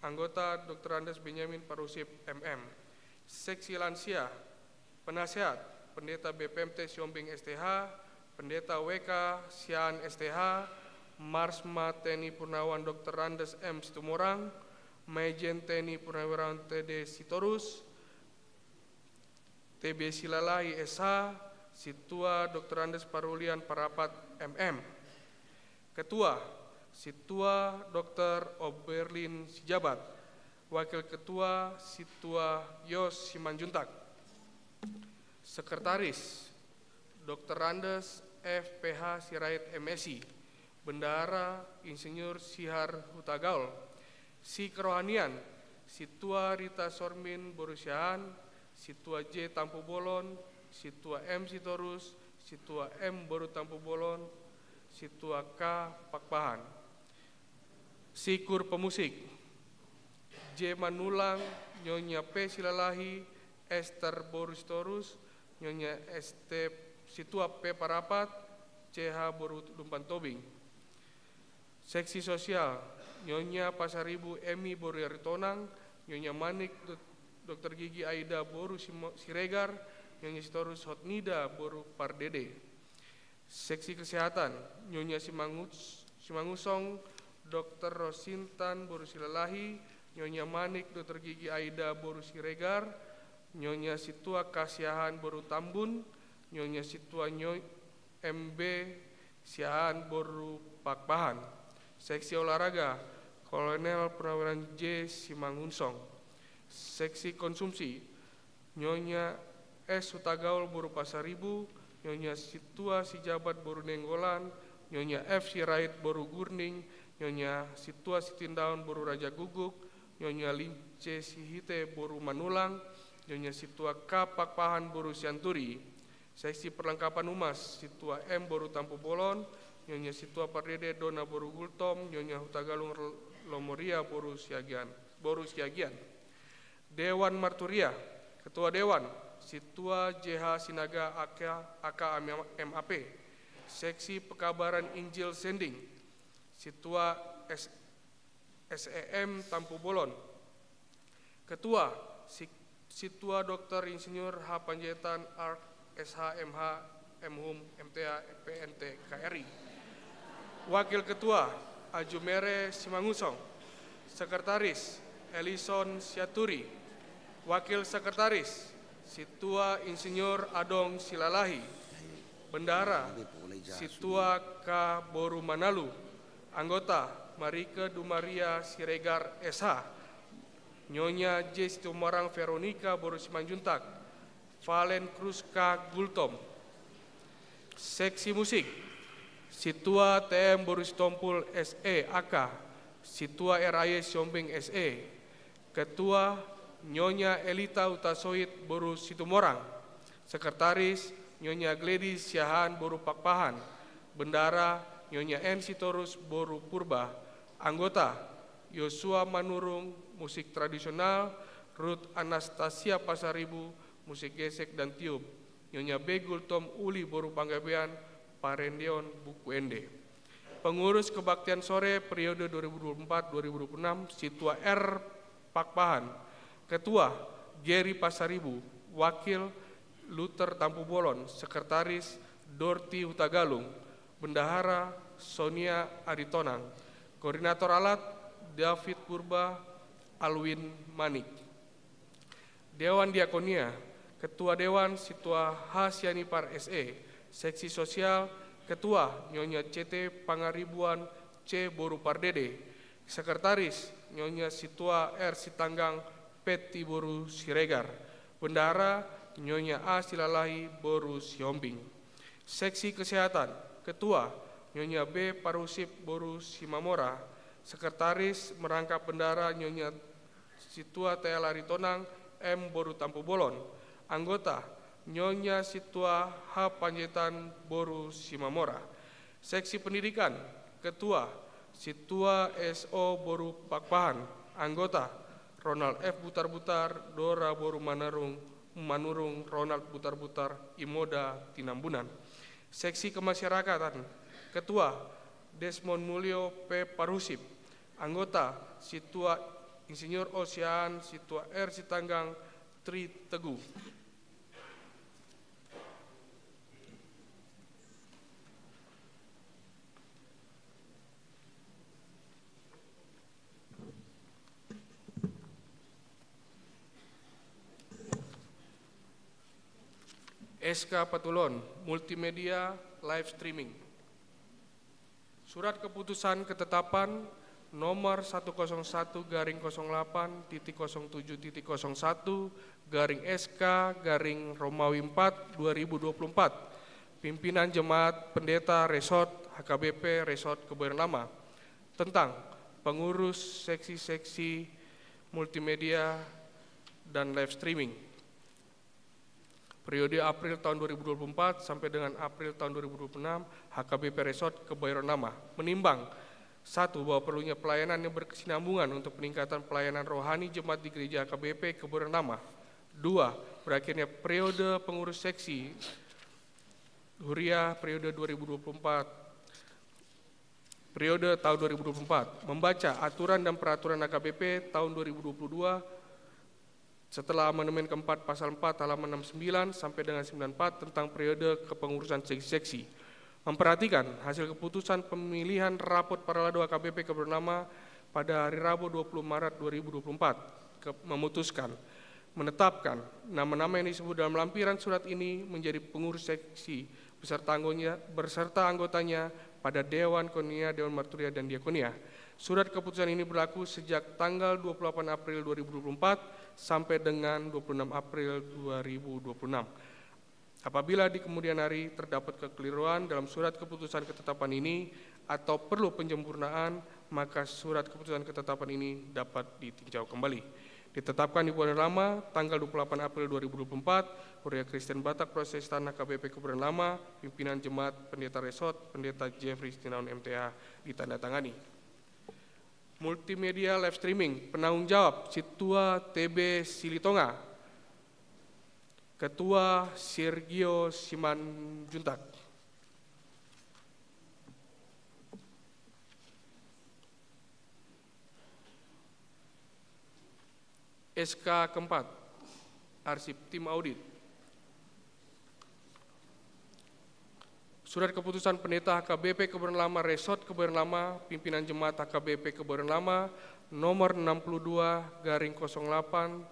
anggota Doktor Randes Benyamin Parhusip M M. Seksi lansia, penasehat, Pendeta B P M T Sihombing S T H, Pendeta W K Siahaan S T H, Marsma Teni Purnawan Doktor Randes M Situmorang, Majen Teni Purnawirawan T D Sitorus, T B Silalahi S H, Sintua Doktor Randes Parulian Parapat M M. Ketua, Sintua Doktor Oberlin Sijabat. Wakil Ketua, Sintua Yos Simanjuntak. Sekretaris, Doktor Randes F P H Sirait M Si. Bendahara, Insinyur Sihar Hutagaol. Si kerohanian, Sintua Rita Sormin boru Siahaan, Sintua J Tampubolon, Sintua M Sitorus, Sintua M boru Tampubolon, Sintua K Pakpahan. Si kur pemusik, J Manulang, Nyonya P Silalahi, Ester boru Sitorus, Nyonya S T, Sintua P Parapat, C H boru Lumban Tobing. Seksi sosial, Nyonya Pasaribu Emi boru Aritonang, Nyonya Manik Dok-, Doktor Gigi Aida boru Simo-, Siregar, Nyonya Sitorus Hotnida boru Pardede. Seksi kesehatan, Nyonya Simangus-, Simangunsong Doktor Rosintan boru Silalahi, Nyonya Manik Doktor Gigi Aida boru Siregar, Nyonya Sintua K Siahaan boru Tambun, Nyonya Sintua Nyo-, M B Siahaan boru Pakpahan. Seksi olahraga, Kolonel Purnawirawan J Simangunsong. Seksi konsumsi, Nyonya S Hutagaol boru Pasaribu, Nyonya Sintua Sijabat boru Nainggolan, Nyonya F Sirait boru Gurning, Nyonya Sintua Sitindaon boru Rajagukguk, Nyonya Lince Sihite boru Manulang, Nyonya Sintua K Pakpahan boru Sianturi. Seksi perlengkapan umas, Sintua M boru Tampubolon, Nyonya Sintua Pardede Dona boru Gultom, Nyonya Hutagalung Lomoria boru Siagian, boru Siagian. Dewan Marturia, Ketua Dewan, Sintua J H Sinaga A K, A K M A P. Seksi pekabaran Injil sending, Sintua S-, S E M Tampubolon. Ketua, Si-, Sintua Doktor Insinyur H Panjaitan, Arch, S H, M H, M Hum, M T A, P N T, K R I. Wakil Ketua, Ajumere Simangunsong. Sekretaris, Elison Sianturi. Wakil Sekretaris, Sintua Insinyur Adong Silalahi. Bendahara, Sintua K boru Manalu. Anggota, Marike Dumaria Siregar S H. Nyonya J Situmorang Veronica boru Simanjuntak. Valen Kruska Gultom. Seksi musik, Sintua T M boru Sitompul S E A K, Sintua R A Y Sihombing S E. Ketua, Nyonya Elita Hutasoit boru Situmorang. Sekretaris, Nyonya Gladys Siahaan boru Pakpahan. Bendahara, Nyonya N Sitorus boru Purba. Anggota, Yosua Manurung, musik tradisional, Ruth Anastasia Pasaribu, musik gesek dan tiup. Nyonya B Gultom Uli boru Panggabean, parendeon buku ende. Pengurus kebaktian sore periode dua ribu dua puluh empat dua ribu dua puluh enam, Sintua R Pakpahan. Ketua, Geri Pasaribu. Wakil, Luther Tampubolon. Sekretaris, Dorti Hutagalung. Bendahara, Sonia Aritonang. Koordinator alat, David Purba, Alwin Manik. Dewan Diakonia, Ketua Dewan, Sintua H Sianipar S E. Seksi sosial, Ketua, Nyonya C T Pangaribuan C boru Pardede. Sekretaris, Nyonya Situa R Sitanggang Petti boru Siregar. Bendahara, Nyonya A Silalahi boru Sihombing. Seksi Kesehatan, Ketua, Nyonya B Parhusip boru Simamora. Sekretaris, merangkap bendahara, Nyonya Situa T L Aritonang M boru Tampubolon. Anggota, Nyonya Situa H Panjaitan boru Simamora. Seksi Pendidikan, Ketua, Situa S O boru Pakpahan. Anggota, Ronald F Butarbutar, Dora boru Manarung, Manurung, Ronald Butarbutar, Imoda Tinambunan. Seksi Kemasyarakatan, Ketua, Desmond Mulyo P Parhusip. Anggota, Situa Insinyur O Siahaan, Situa R Sitanggang, Tri Teguh. S K patulon, multimedia, live streaming. Surat keputusan ketetapan nomor satu kosong satu garing kosong delapan titik kosong tujuh titik kosong satu garing S K garing Romawi empat dua ribu dua puluh empat. Pimpinan Jemaat Pendeta Resort H K B P Resort Kebayoran Lama. Tentang pengurus seksi-seksi multimedia dan live streaming. Periode April tahun dua ribu dua puluh empat sampai dengan April tahun dua ribu dua puluh enam, H K B P Resort Kebayoran Lama menimbang, satu, bahwa perlunya pelayanan yang berkesinambungan untuk peningkatan pelayanan rohani jemaat di Gereja H K B P Kebayoran Lama. Dua, berakhirnya periode pengurus seksi Huria periode dua ribu dua puluh empat, periode tahun dua ribu dua puluh empat, membaca aturan dan peraturan H K B P tahun dua ribu dua puluh dua setelah amandemen keempat pasal empat halaman enam sembilan sampai dengan sembilan empat tentang periode kepengurusan seksi-seksi. Memperhatikan hasil keputusan pemilihan rapot paralado H K B P Kebayoran Lama pada hari Rabu dua puluh Maret dua ribu dua puluh empat, ke-, memutuskan, menetapkan nama-nama yang disebut dalam lampiran surat ini menjadi pengurus seksi beserta anggotanya, beserta anggotanya pada Dewan Koinonia, Dewan Marturia, dan Diakonia. Surat keputusan ini berlaku sejak tanggal dua puluh delapan April dua ribu dua puluh empat sampai dengan dua puluh enam April dua ribu dua puluh enam. Apabila di kemudian hari terdapat kekeliruan dalam surat keputusan ketetapan ini atau perlu penyempurnaan, maka surat keputusan ketetapan ini dapat ditinjau kembali. Ditetapkan di Kebayoran Lama tanggal dua puluh delapan April dua ribu dua puluh empat, Huria Kristen Batak Protestan H K B P Kebayoran Lama, pimpinan Jemaat Pendeta Resort, Pendeta Jeffrey Sitinaun M T A, ditandatangani. Multimedia live streaming, penanggung jawab, Situa T B Silitonga. Ketua, Sergio Simanjuntak. S K keempat, arsip tim audit. Surat keputusan Pendeta H K B P Kebayoran Lama, Resort Kebayoran Lama, pimpinan Jemaat H K B P Kebayoran Lama, nomor enam puluh dua garing kosong delapan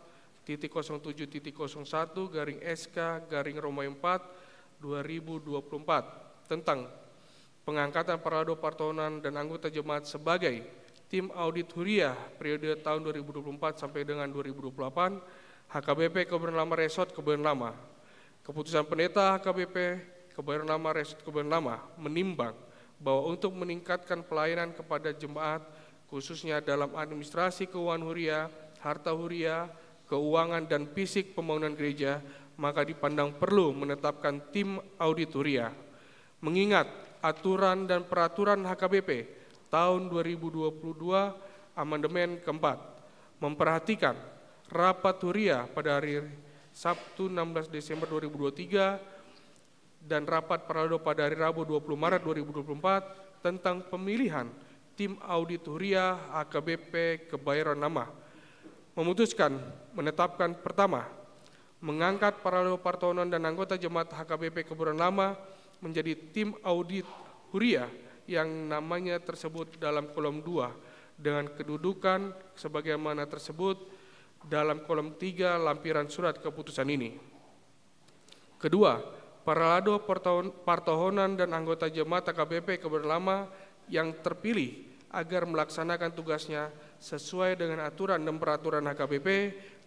titik kosong tujuh titik kosong satu garing S K garing Romawi empat dua ribu dua puluh empat, tentang pengangkatan paralado partohonan dan anggota jemaat sebagai tim audit huria periode tahun dua ribu dua puluh empat sampai dengan dua ribu dua puluh delapan, H K B P Kebayoran Lama, Resort Kebayoran Lama. Keputusan Pendeta H K B P Kebayoran Lama, Resort Kebayoran Lama menimbang bahwa untuk meningkatkan pelayanan kepada jemaat, khususnya dalam administrasi keuangan huria, harta huria, keuangan, dan fisik pembangunan gereja, maka dipandang perlu menetapkan tim audit huria. Mengingat aturan dan peraturan H K B P tahun dua ribu dua puluh dua, amandemen keempat, memperhatikan rapat huria pada hari Sabtu enam belas Desember dua ribu dua puluh tiga dan rapat paralado pada hari Rabu dua puluh Maret dua ribu dua puluh empat tentang pemilihan tim audit huria H K B P Kebayoran Lama. Memutuskan, menetapkan, pertama, mengangkat paralado partohonan dan anggota jemaat H K B P Kebayoran Lama menjadi tim audit huria yang namanya tersebut dalam kolom dua dengan kedudukan sebagaimana tersebut dalam kolom tiga lampiran surat keputusan ini. Kedua, paralado partohon-, partohonan dan anggota jemaat H K B P Kebayoran Lama yang terpilih agar melaksanakan tugasnya sesuai dengan aturan dan peraturan H K B P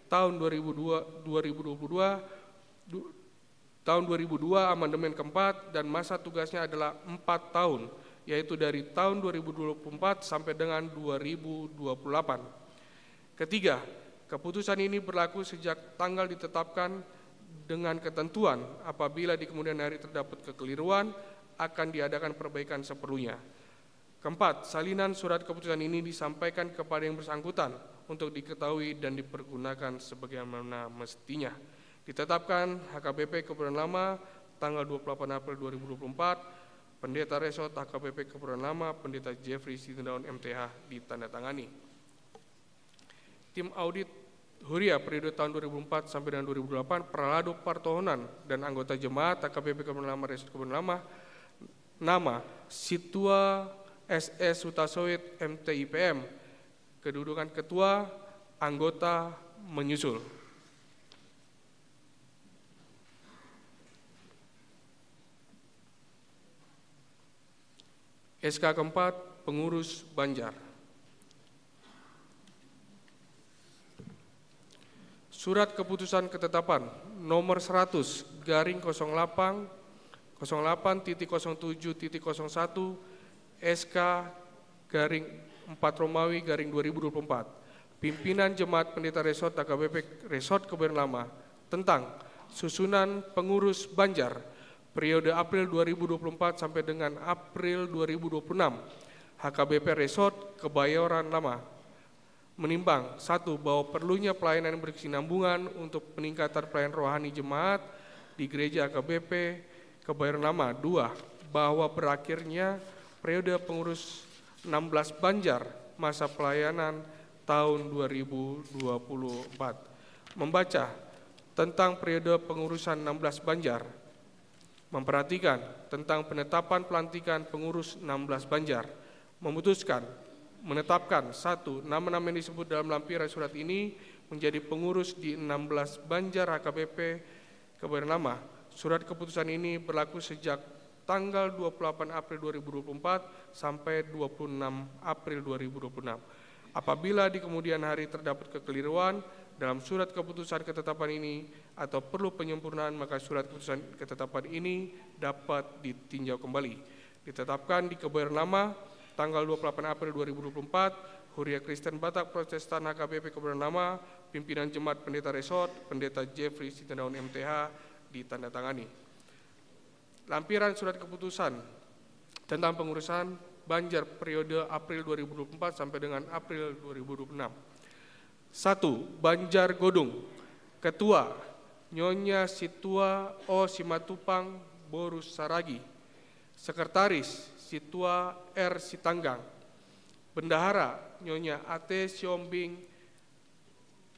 tahun dua ribu dua, dua ribu dua puluh dua, du-, tahun dua ribu dua, amandemen keempat, dan masa tugasnya adalah empat tahun, yaitu dari tahun dua ribu dua puluh empat sampai dengan dua ribu dua puluh delapan. Ketiga, keputusan ini berlaku sejak tanggal ditetapkan, dengan ketentuan apabila di kemudian hari terdapat kekeliruan, akan diadakan perbaikan seperlunya. Keempat, salinan surat keputusan ini disampaikan kepada yang bersangkutan untuk diketahui dan dipergunakan sebagaimana mestinya. Ditetapkan H K B P Kebayoran Lama tanggal dua puluh delapan April dua ribu dua puluh empat, Pendeta Resort H K B P Kebayoran Lama, Pendeta Jeffrey Sitindaun M T H, ditandatangani. Tim audit Huria periode tahun dua ribu empat sampai dengan dua ribu delapan, Parhalado Partohonan dan anggota jemaat H K B P Kebayoran Lama, Resort Kebayoran Lama, nama Sintua S S Hutasoit M T I P M, kedudukan ketua, anggota menyusul. S K keempat, pengurus Banjar. Surat keputusan ketetapan nomor seratus garing kosong delapan, kosong delapan titik kosong tujuh titik kosong satu, S K garing empat Romawi garing dua ribu dua puluh empat. Pimpinan Jemaat Pendeta Resort H K B P Resort Kebayoran Lama tentang susunan pengurus Banjar periode April dua ribu dua puluh empat sampai dengan April dua ribu dua puluh enam, H K B P Resort Kebayoran Lama menimbang, satu, bahwa perlunya pelayanan yang berkesinambungan untuk peningkatan pelayanan rohani jemaat di Gereja H K B P Kebayoran Lama. Dua, bahwa berakhirnya periode pengurus enam belas Banjar masa pelayanan tahun dua ribu dua puluh empat. Membaca tentang periode pengurusan enam belas Banjar. Memperhatikan tentang penetapan pelantikan pengurus enam belas Banjar. Memutuskan, menetapkan, satu, nama-nama yang disebut dalam lampiran surat ini menjadi pengurus di enam belas Banjar H K B P Kebayoran Lama. Surat keputusan ini berlaku sejak tanggal dua puluh delapan April dua ribu dua puluh empat sampai dua puluh enam April dua ribu dua puluh enam. Apabila di kemudian hari terdapat kekeliruan dalam surat keputusan ketetapan ini atau perlu penyempurnaan, maka surat keputusan ketetapan ini dapat ditinjau kembali. Ditetapkan di Kebayoran Lama tanggal dua puluh delapan April dua ribu dua puluh empat, Huria Kristen Batak Protestan H K B P Kebayoran Lama, pimpinan Jemaat Pendeta Resort, Pendeta Jeffrey Sitindaun M T H, ditandatangani. Lampiran surat keputusan tentang pengurusan Banjar periode April dua ribu dua puluh empat sampai dengan April dua ribu dua puluh enam. Satu, Banjar Godung. Ketua, Nyonya Sintua O Simatupang boru Saragi. Sekretaris, Sintua R Sitanggang. Bendahara, Nyonya A T Siombing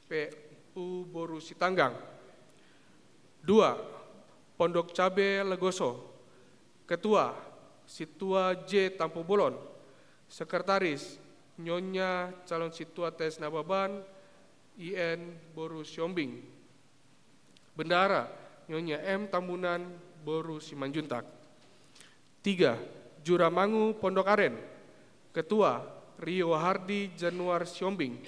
P U boru Sitanggang. Dua, Pondok Cabe Legoso. Ketua, Sintua J Tampubolon. Sekretaris, Nyonya calon Sintua Tes Nababan, I N boru Siombing. Bendahara, Nyonya M Tambunan boru Simanjuntak. Tiga, Juramangu Pondok Aren. Ketua, Rio Hardi Januar Siombing.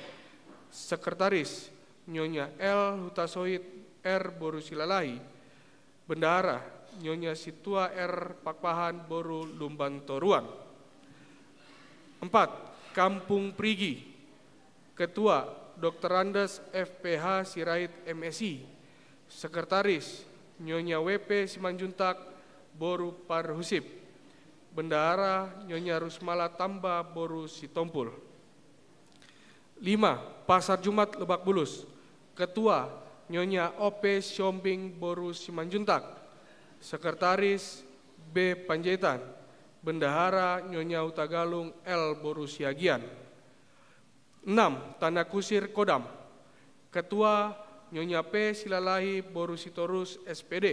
Sekretaris, Nyonya L Hutasoit R boru Silalahi. Bendahara, Nyonya Sintua R Pakpahan boru Lumban Toruan. Empat, Kampung Perigi. Ketua, Doktor Andes F P H Sirait M Si. Sekretaris, Nyonya W P Simanjuntak boru Parhusip. Bendahara, Nyonya Rusmala Tamba boru Sitompul. Lima, Pasar Jumat Lebak Bulus. Ketua, Nyonya O P Siombing boru Simanjuntak. Sekretaris, B Panjaitan. Bendahara, Nyonya Hutagalung L boru Siagian. Enam, Tanah Kusir Kodam. Ketua, Nyonya P Silalahi boru Sitorus S P D.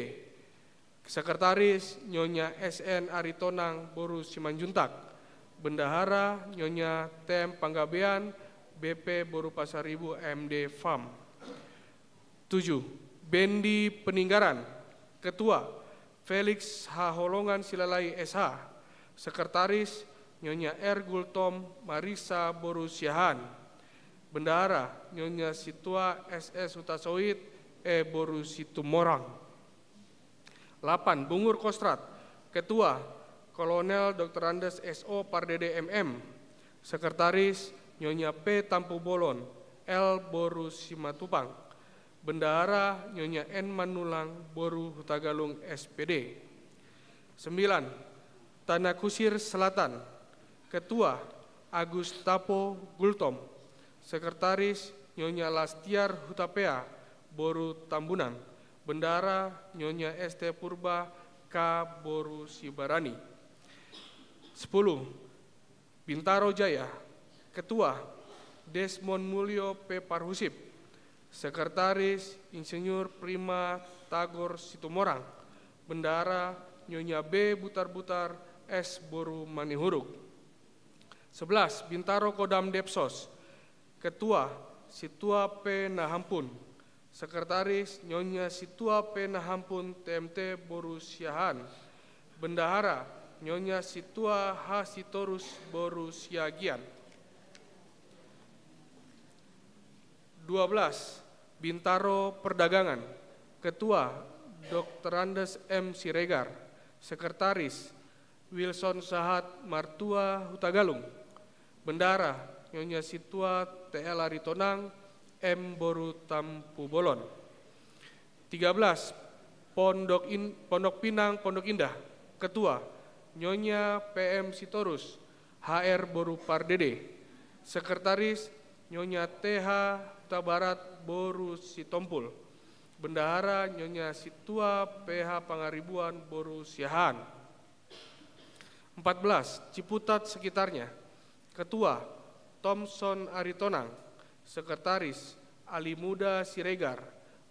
Sekretaris, Nyonya S N Aritonang boru Simanjuntak. Bendahara, Nyonya T M Panggabean B P boru Pasaribu M D Fam. Tujuh, Bendi Peninggaran. Ketua, Felix Haholongan Silalahi S H. Sekretaris, Nyonya R. Gultom Marissa boru Siahaan. Bendahara, Nyonya Sintua S S Hutasoit, E boru Situmorang. Lapan, Bungur Kostrad. Ketua, Kolonel Doktor Andes S O Pardede M M. Sekretaris, Nyonya P Tampubolon, L boru Simatupang. Bendahara, Nyonya N Manulang boru Hutagalung S P D. Sembilan, Tanah Kusir Selatan. Ketua, Agus Tapo Gultom. Sekretaris, Nyonya Lastiar Hutapea boru Tambunan. Bendahara, Nyonya S T Purba K boru Sibarani. Sepuluh, Bintaro Jaya. Ketua, Desmond Mulyo P Parhusip. Sekretaris, Insinyur Prima Tagor Situmorang. Bendahara, Nyonya B Butarbutar S boru Manihuruk. Sebelas, Bintaro Kodam Depsos. Ketua, Sintua P Nahampun. Sekretaris, Nyonya Sintua P Nahampun T M T boru Siahaan. Bendahara, Nyonya Sintua H Sitorus boru Siagian. Dua belas, Bintaro Perdagangan. Ketua, Doktor Andes M Siregar. Sekretaris, Wilson Sahat Martua Hutagalung. Bendahara, Nyonya Sintua T L Aritonang M boru Tampubolon. Tiga belas, Pondok In-, Pondok Pinang, Pondok Indah. Ketua, Nyonya P M Sitorus, H R boru Pardede. Sekretaris, Nyonya T H Hutabarat boru Sitompul. Bendahara, Nyonya Sintua P H Pangaribuan boru Siahaan. Empat belas, Ciputat sekitarnya. Ketua, Thomson Aritonang. Sekretaris, Alimuda Siregar.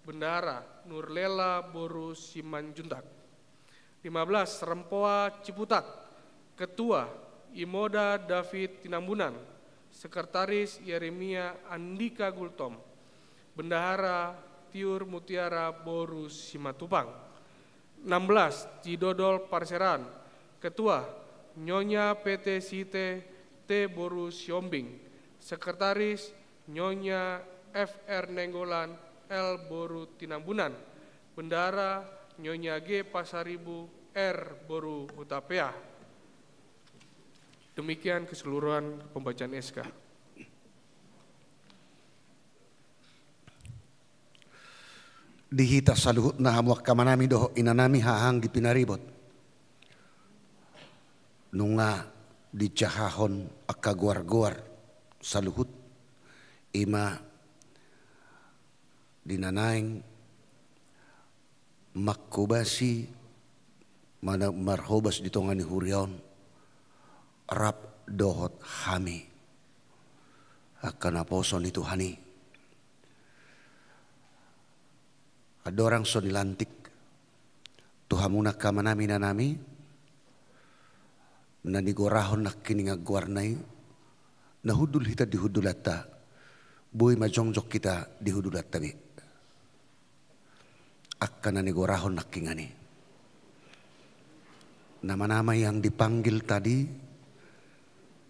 Bendahara, Nurlela boru Simanjuntak. Lima belas, Rempoa Ciputat. Ketua, Imoda David Tinambunan. Sekretaris, Yeremia Andika Gultom. Bendahara, Tiur Mutiara boru Simatupang. Enam belas, Cidodol Parseran. Ketua, Nyonya P T Site T boru Siombing. Sekretaris, Nyonya F R Nainggolan L boru Tinambunan. Bendahara, Nyonya G Pasaribu R boru Hutapea. Demikian keseluruhan pembacaan S K. Di hita saluhutna, hamu angka amanami dohot inanami, haha anggi pinaribot. Nunga dijahahon angka goar-goar saluhut, i ma di na naeng manghobasi, mana-, marhobas di tonga ni huria on, rap dohot hami angka naposo ni Tuhan i. Andorang so nilantik tu hamuna angka amanami, inanami, na nigorahon nangkiningan goarna i, na hundul hita di hundulanta, boi ma jongjong hita di hundulanta be. Angka na nigorahon nangkiningan i. Nama-nama yang dipanggil tadi,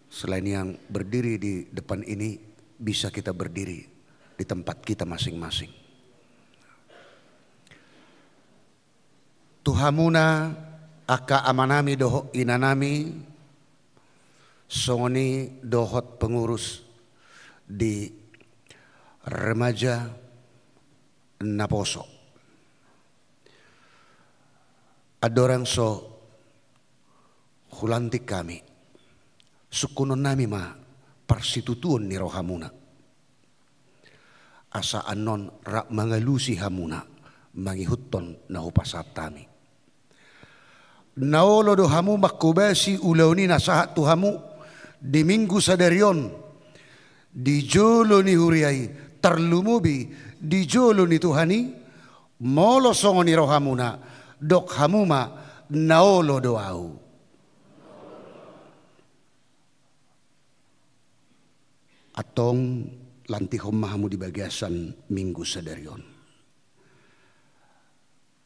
selain yang berdiri di depan ini, bisa kita berdiri di tempat kita masing-masing. Tu hamuna angka amanami dohot inanami, songon i dohot pengurus di remaja naposo. Andorang so hulantik hami, sungkunon nami ma parsitutuon ni rohamuna, asa annon rap mangalusi hamuna mangihuthon na hupasahat hami. Na olo do hamu manghobasi ulaon i na sahat tu hamu di Minggu sadari on, di jolo ni huria i, tarlumobi di jolo ni Tuhan i. Molo songon i rohamuna, dok hamu ma: Na olo do ahu. Antong lantihon ma hamu di bagasan Minggu sadari on.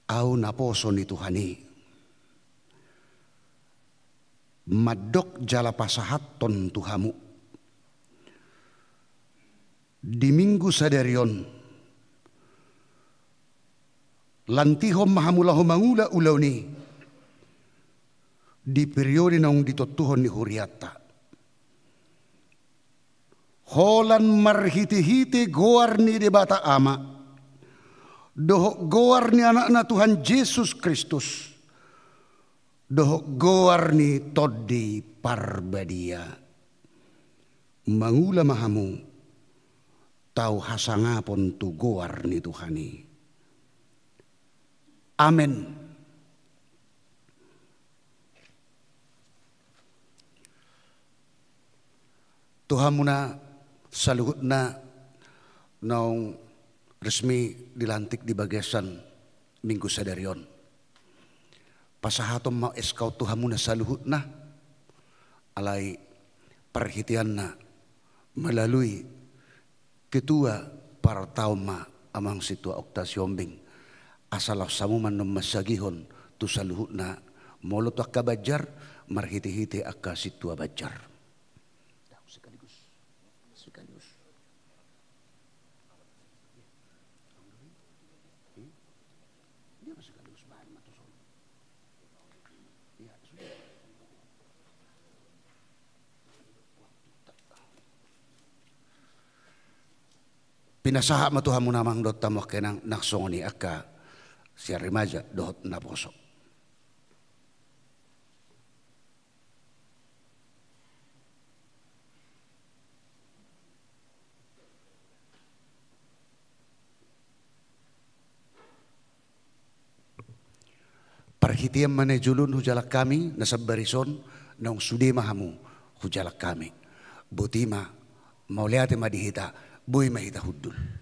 Ahu naposo ni Tuhan i. mandok jala pasahathon tu hamu. Di Minggu sadari on, lantihon ma hamu laho mangula ulaon i di periode naung ditontuhon ni hurianta. Holan marhitehite goar ni Debata Ama, dohot goar ni Anakna Tuhan Jesus Kristus, dohot goar ni Tondi Parbadia, mangula ma hamu tau hasangapon tu goar ni Tuhan i. Amen. Tu hamuna saluhutna naung resmi dilantik di bagasan Minggu sadari on, pasahaton ma S K on tu hamuna saluhutna. Alai parhiteanna melalui Ketua Partaon ma amang Sintua Okta Siombing, asa laos hamu ma annon mansagihon tu saluhutna, molo tu angka banjar, marhitehite angka sintua banjar. Sekaligus, sekaligus. Dia masih sekaligus bahan mata sono. Iya, sudah. Pinasahat ma tu hamuna amang dohot hamu angka inang, nang songon i angka sian remaja dohot naposo. Parhitean ma na jolo on hujalang hami, na sambaris on naung sude ma hamu hujalang hami. Boti ma, mauliate ma di hita, boi ma hita hundul.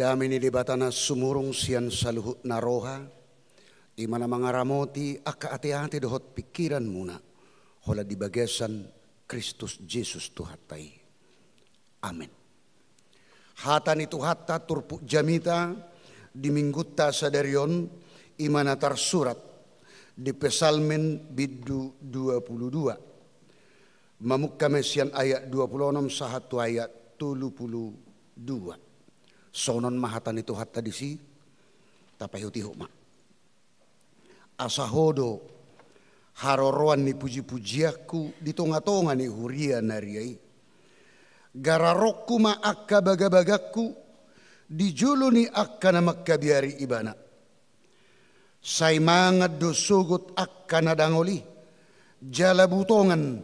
Dame ni Debata na sumurung sian saluhutna roha, i ma na mangaramoti angka ateate dohot pingkiranmuna, holan di bagasan Kristus Jesus Tuhanta i. Amen. Hata ni Tuhanta turpuk jamita di Minggunta sadari on, i ma na tarsurat di Psalmen bindu dua pulu dua. Mamungka ma sian ayat dua pulu onom sahat tu ayat tolu pulu dua. Songon on ma hata ni Tuhanta disi, tapaihutihut ma. Asa Ho do haroroan ni pujipujianku di tongatonga ni huria na ria i. Gararonku ma angka bagabagangku di jolo ni angka na mangkabiari Ibana. Sai mangan do sogot angka na dangol i, jala butongan,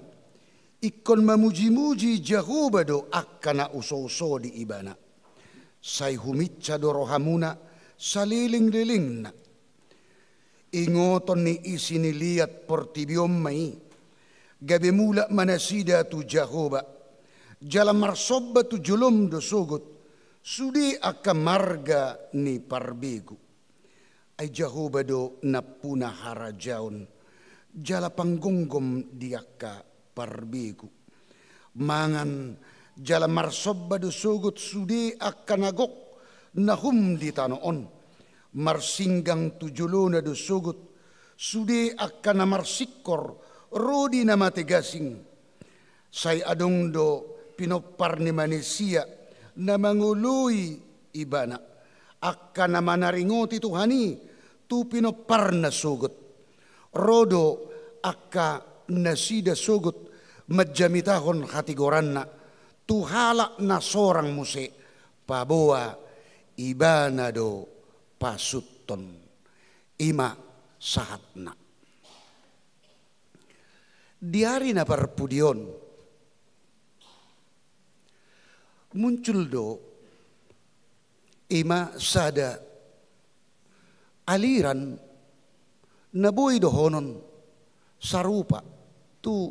ingkon mamujimuji Jahowa do angka na usouso di Ibana. Sai huminsa do rohamuna salelenglelengna. Ingoton ni isi ni liat portibi on ma i, gabe mulak ma nasida tu Jahowa, jala marsomba tu jolom do sogot sude angka marga ni parbegu. Ai Jahowa do nampuna harajaon, jala panggomgom di angka parbegu. Mangan jala marsomba do sogot sude angka na gok na hum di tano on. Marsinggang tu jolona do sogot sude angka na marsingkor ro di na mate gasing. Sai adong do pinompar ni manisia na mangoloi Ibana, angka na manaringoti Tuhan i tu pinomparna sogot. Ro do angka nasida sogot manjamitahon hatigoranna tu halak na sorang muse, paboa Ibana do pasuthon. I ma sahatna. Di ari na parpudi on, muncul do i ma sada aliran na boi dohonon sarupa tu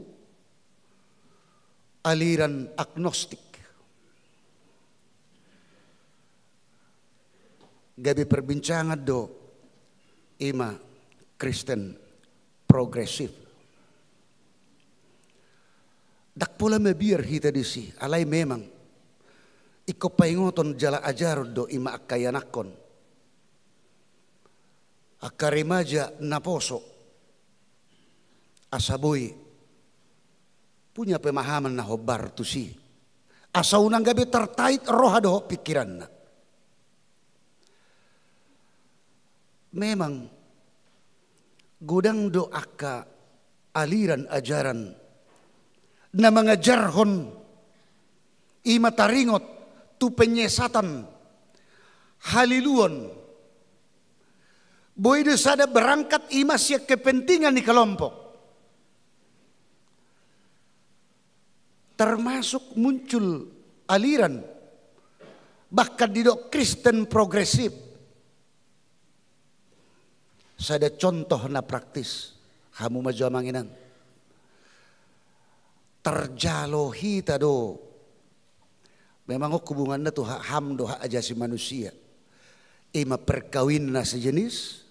aliran agnostik. Gabe perbincangan do i ma Kristen progresif. Ndang pola mabiar hita disi, alai memang ingkon paingoton jala ajaron do i ma angka ianakhon, angka remaja naposo, asa boi punya pemahaman na hombar tusi, asa unang gabe tartait roha dohot pingkiranna. Memang godang do angka aliran ajaran na mangajarhon i ma taringot tu penyesatan, haliluon. Boi do sada berangkat i ma sian kepentingan ni kelompok. Termasuk muncul aliran, bahkan didok Kristen progresif. Sada contoh na praktis, hamu ma jo amang inang. Tarjalo hita do. Memang on hubunganna tu hak HAM do, hak ajasi manusia. I ma perkawinan na sejenis.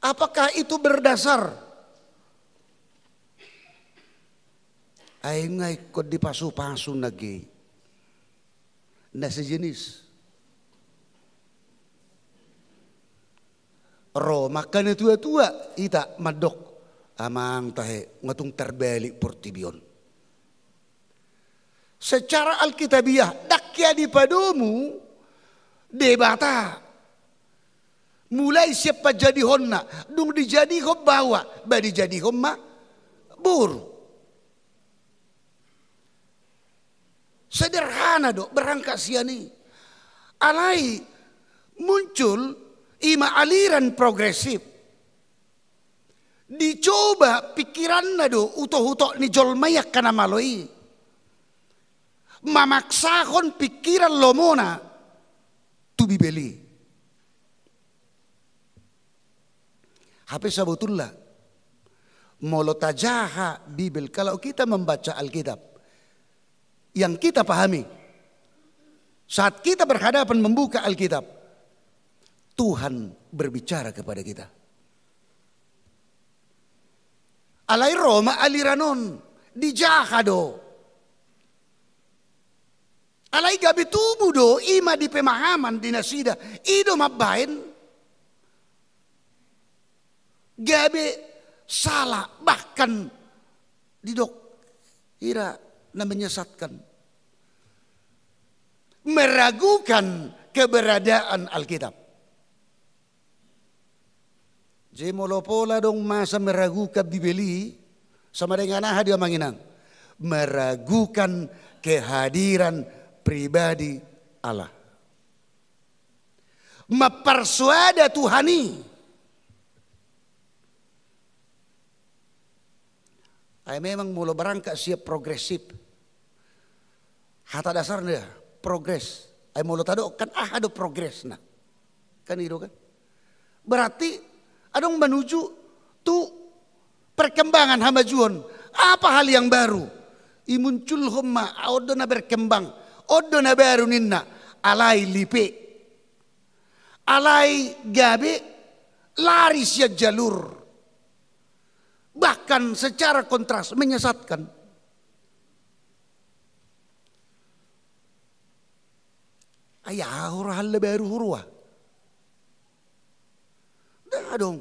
Apakah itu berdasar? Ai nga ingkon dipasupasu nangkin na sejenis. Ro ma angka na tuatua, ita mandok, amang tahe, nga tung tarbalik portibi on. Secara alkitabiah, ndang hea dipadomu Debata. Mulai sian panjadihonna, dung dijadihon baoa, ba dijadihon ma boru. Sederhana do, berangkat sian i. Alai muncul i ma aliran progresif. Dicoba pingkiranna do, utokutok ni jolma i angka na malo i. Mamaksahon pingkiran lomona tu Bibel i. Hape sabotulna, molo tajaha Bibel, kalau kita membaca Alkitab, yang kita pahami, Saat kita berhadapan membuka Alkitab, Tuhan berbicara kepada kita. Alai ro ma aliran on, dijaha do. Alai gabe tubu do, i ma di pemahaman di nasida, i do mambaen. Gabe salah, bahkan didok hira na menyesatkan. Meragukan keberadaan Alkitab. Jadi molo pola adong masa meragukan Bibel i, sama dengan aha dia, amang inang? Meragukan kehadiran pribadi Allah. Mempersuada Tuhan i. Ai memang molo berangkat siap progresif. Hata dasarna progres. Ai molo tadok kan aha do progresna. Kan i do kan. Berarti adong menuju tu perkembangan hamajuon. Apa hal yang baru? Imunculhon ma, on do na berkembang, on do na baru ninna. Alai lipe. Alai gabe lari sian jalur. Bahkan secara kontras menyesatkan. Ai aha hurahal na baru huroha? Nda adong.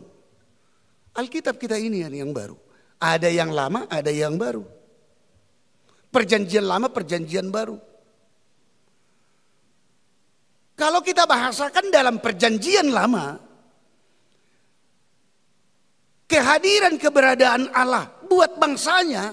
Alkitab kita ini yang baru. Ada yang lama, ada yang baru. Perjanjian lama, perjanjian baru. Kalau kita bahasakan dalam perjanjian lama, kehadiran keberadaan Allah buat bangsanya,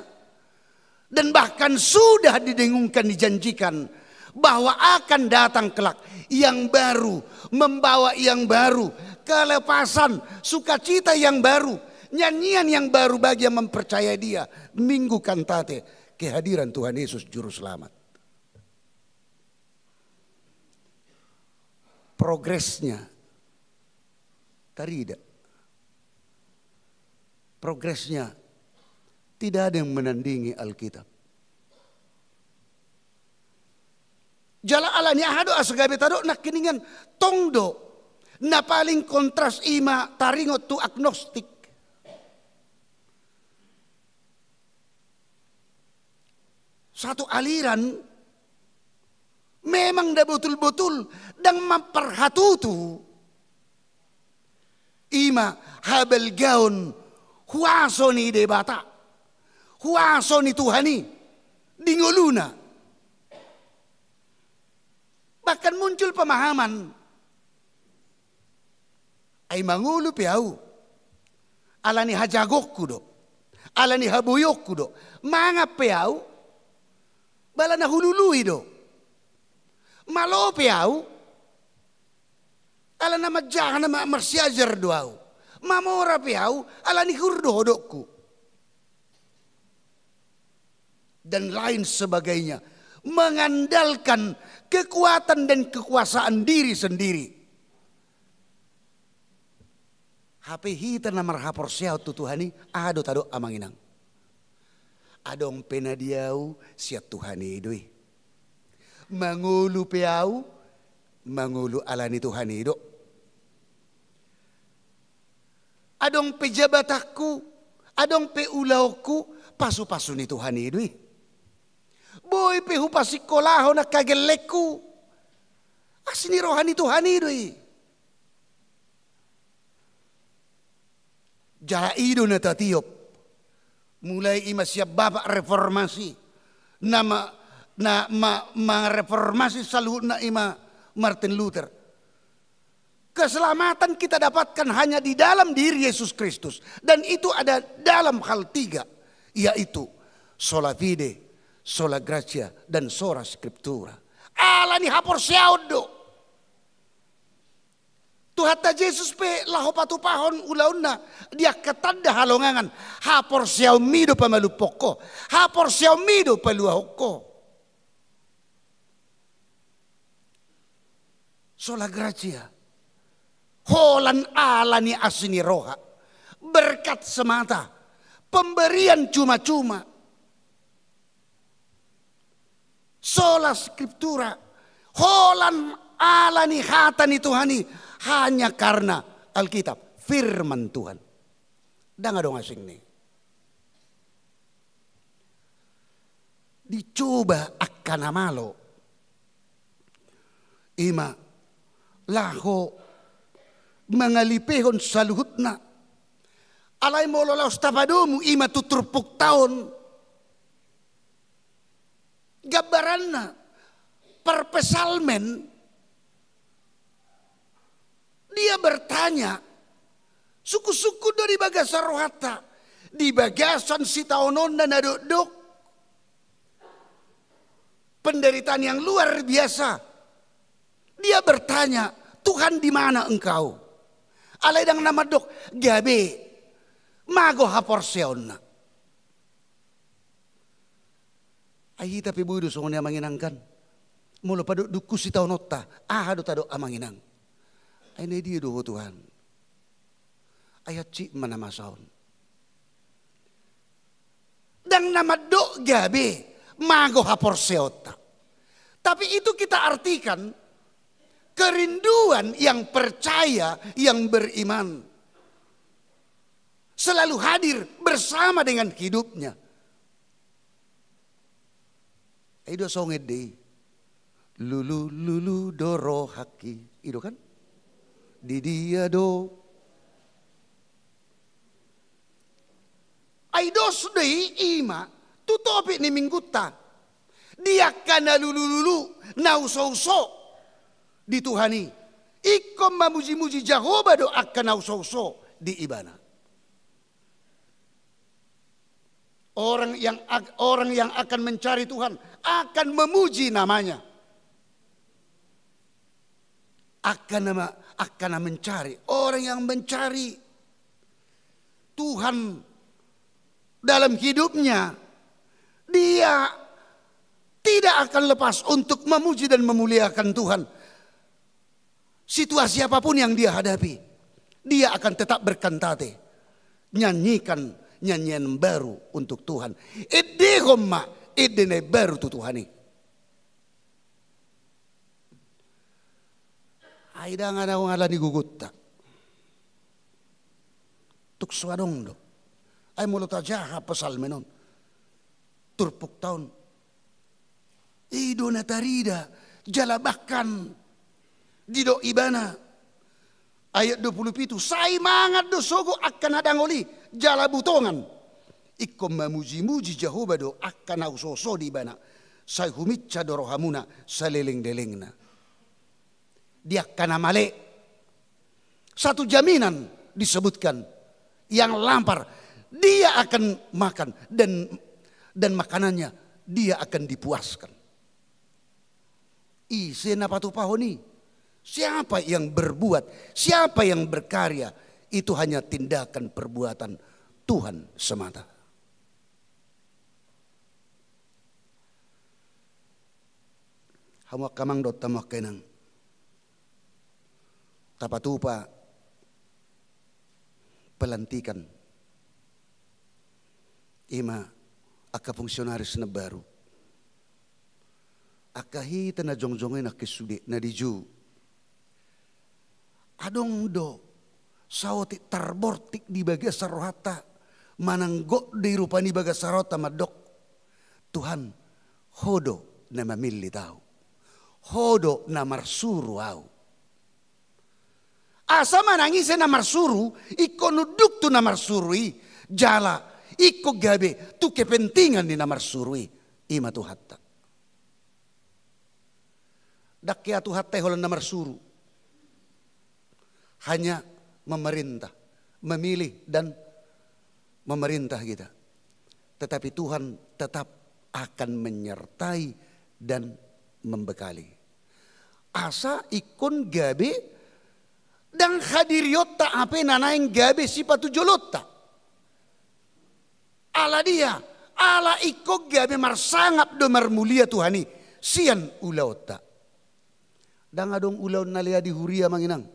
dan bahkan sudah didengungkan, dijanjikan bahwa akan datang kelak yang baru, membawa yang baru, kelepasan, sukacita yang baru, nyanyian yang baru bagi yang mempercayai Dia. Minggu Kantate, kehadiran Tuhan Yesus Juru Selamat. Progresnya tarida. Progresnya tidak ada yang menandingi Alkitab. Jala alani aha do asa gabe tadok nangkiningan? Tong do, na paling kontras i ma taringot tu agnostik. Satu aliran memang nda botul-botul ndang mamparhatutu i ma habalgaon huaso ni Debata, huaso ni Tuhan i di ngoluna. Bahkan muncul pemahaman, ai mangolu pe au alani hajagonku do, alani haboionku do. Mangan pe au, ala na hulului do. Malo pe au, ala na manjaha na ma-, marsiajar do au. Mamora pe au, alani hur do hodokku. Dan lain sebagainya, mengandalkan kekuatan dan kekuasaan diri sendiri. Hape hita na marhaporseaon tu Tuhan i, aha do tadok, amang inang? Adong pe na di au, sian Tuhan i do i. Mangolu pe au, mangolu alani Tuhan i do. Adong pe jabatanku, adong pe ulaonku, pasu-pasu ni Tuhan i do i. Boi pe hupasingkolahon angka gellengku, asi ni roha ni Tuhan i do i. Jala i do na tatiop. Mulai i ma sian bapak reformasi, na ma-, na ma-, mareformasi saluhutna i ma Martin Luther. Keselamatan kita dapatkan hanya di dalam diri Yesus Kristus. Dan itu ada dalam hal tiga, yaitu sola fide, sola gratia, dan sola scriptura. Alani haporseaon do. Tuhanta Jesus pe laho patupahon ulaonna di angka tanda halongangan. Haporseaonmi do pamalumhon ho. Haporseaonmi do paluahon ho. Sola gratia. Holan alani asi ni roha. Berkat semata. Pemberian cuma-cuma. Sola scriptura. Holan ala ni hata ni Tuhan i, hanya karena Alkitab, firman Tuhan. Ndang adong asing ni. Dicoba angka na malo, ima laho mangalipehon saluhutna. Alai molo laos tapadomu ima tu turpukta on, gambaranna, parpsalmen, dia bertanya, sungkun-sungkun do di bagasan rohanta, di bagasan sitaononna na dokdok, penderitaan yang luar biasa. Dia bertanya, "Tuhan, di mana Engkau?" Alai ndang na mandok, "Gabe, mago haporseaonna." Ai hita pe boi do songon i, amang inang, kan? Molo padokdok tu sitaononta, aha do tadok, amang inang? Ai na dia do Ho, Tuhan? Ai hansit ma na masa on. Ndang na mandok, "Gabe, mago haporseaonta." Tapi itu kita artikan kerinduan yang percaya, yang beriman, selalu hadir bersama dengan hidupnya. I do songon ende i. Lulu, lulu do rohangki. I do, kan? Di dia do. Ai dos do i, ima tu topik ni minggunta. Di angka na lulu-lulu, na uso-uso di Tuhan i, ingkon mamuji-muji Jahowa do angka na uso-uso di Ibana. Orang yang ak-, orang yang akan mencari Tuhan akan memuji namanya. Angka na ma-, angka na mencari, orang yang mencari Tuhan dalam hidupnya, dia tidak akan lepas untuk memuji dan memuliakan Tuhan. Situasi apapun yang dia hadapi, dia akan tetap berkantate, nyanyikan nyanyian baru untuk Tuhan. Endehon ma ende na imbaru tu Tuhan i. Ai ndang adong ala ni gogonta. Tung so adong do. Ai molo tajaha psalmen on, turpukta on, i do na tarida, jala bahkan didok ibana, ayat dua puluh pitu, "Sai mangan do sogo angka na dangol i, jala butongan. Ingkon mamuji-muji Jahowa do angka na uso-uso di Ibana. Sai huminsal do rohamuna saleleng-lelengna." Di angka na male, satu jaminan disebutkan, yang lapar, dia akan makan, dan, dan makanannya dia akan dipuaskan. Ise na patupahon i? Siapa yang berbuat? Siapa yang berkarya? Itu hanya tindakan perbuatan Tuhan semata. Hamu angka amang dohot hamu angka inang, tapatupa pelantikan, ima angka fungsionaris na baru. Angka hita na jongjong i nangkin sude na di jou, adong do saotik tarbortik di bagasan rohanta, manang gok do i rupani bagasan rohanta mandok, "Tuhan, Ho do na mamillit ahu. Ho do na marsuru ahu." Asa manang ise na marsuru, ingkon unduk tu na marsuru i, jala ingkon gabe tu kepentingan ni na marsuru i, ima Tuhanta. Ndang hea Tuhanta i holan na marsuru, hanya memerintah, memilih dan memerintah kita. Tetapi Tuhan tetap akan menyertai dan membekali. Asa ingkon gabe ndang hadirionta hape na naeng gabe sipatujolonta. Ala dia, ala ingkon gabe marsangap do marmulia Tuhan i sian ulaonta. Ndang adong ulaon na lea di huria, amang inang.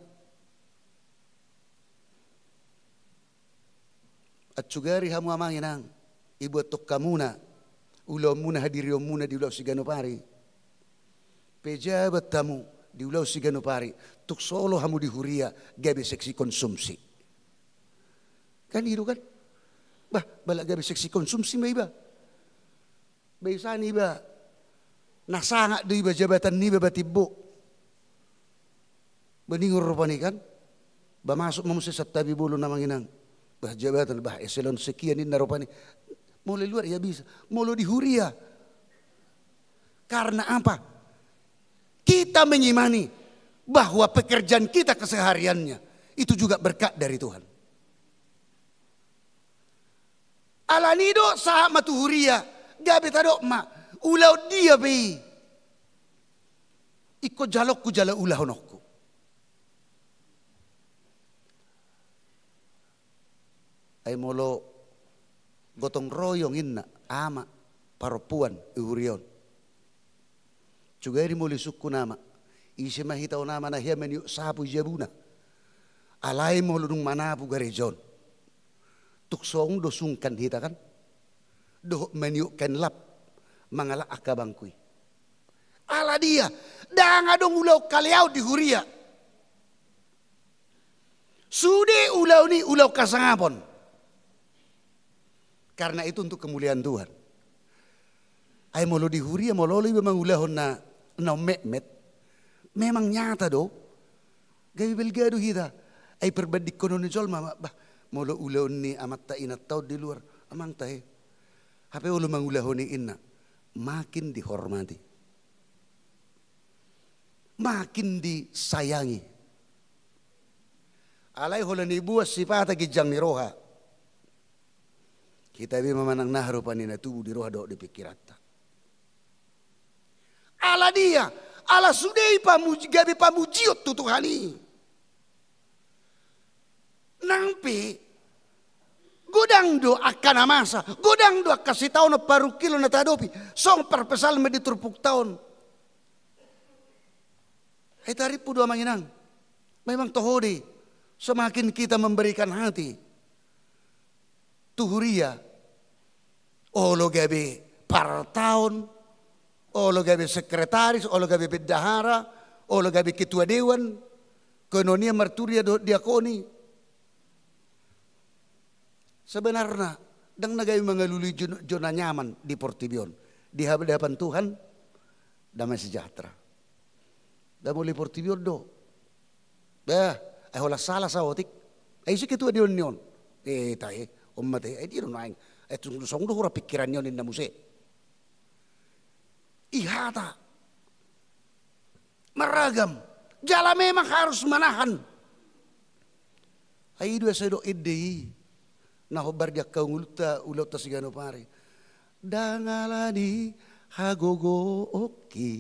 Ansugari hamu, amang inang, ibuathon hamuna ulaonmuna, hadirionmuna di ulaon siganup ari. Pejabat hamu di ulaon siganup ari, tung so olo hamu di huria gabe seksi konsumsi. Kan i do kan? Bah, balak gabe seksi konsumsi ma iba. Bah, isa niba na sangap do iba jabatan niba, bah, timbo. Bah, ningon rupani kan? Bah, masuk ma muse santabi bolon, amang inang. Bah, jabatan, bah, eselon sekian ninna rupani. Molo di luar ya bisa, molo di huria. Karena apa? Kita mengimani bahwa pekerjaan kita kesehariannya itu juga berkat dari Tuhan. Alani do sahat ma tu huria, gabe tadok ma, ulaon dia pe i, ingkon jalonku jala ulahononku. Ai molo gotong royong inna, ama, parompuan, i huria on. Juga i molo isungkun ama, ise ma hita on ama na hea maniop sapu i jabuna. Alai molo dung manapu gareja on, tung songon do sungkan hita kan? Dohot maniop kain lap, mangalap angka bangku i. Ala dia, ndang adong ulaon haleaon di huria. Sude ulaon i ulaon hasangapon. Karena itu untuk kemuliaan Tuhan. Ai molo di huria, molo olo iba mangulahon na, na ummetmet, memang nyata do. Gabe balga do hita. Ai perbandingkonon ni jolma ma, bah, molo ulaon ni amanta inanta on di luar, amang tahe. Hape olo mangulahon i inna. Makin dihormati. Makin disayangi. Alai holan i buat sipata ginjang ni roha. Hita be ma manang na aha rupani na tubu di roha dohot di pikiranta. Ala dia, ala sude i pamuji-, gabe pamujion tu Tuhan i. Nang pe godang do angka na masa, godang do angka sitaonon parungkilon na tahadopi, songon parpsalmen di turpukta on. Ai tarimpu do amang inang. Memang toho do i, semakin kita memberikan hati tu huria, olo gabe partaon, olo gabe sekretaris, olo gabe bendahara, olo gabe ketua dewan, koinonian, marturia dohot diakoni. Sebenarna ndang na gabe mangalului jo-, zona nyaman di portibi on. Di hadapan Tuhan damai sejahtera. Ndang molo di portibi on do. Bah, ai holan sala saotik. Ai ise ketua dewan ni on? Eh, tahe, on ma tahe. Ai dia do naeng. Ai tung songon do hurang pikiran ni on inna muse. I hata maragam, jala memang harus manahan. Ai i do asa didok ende i na hombar di angka ngolunta, ulaonta siganup ari. Ndang ala ni hagogoonki.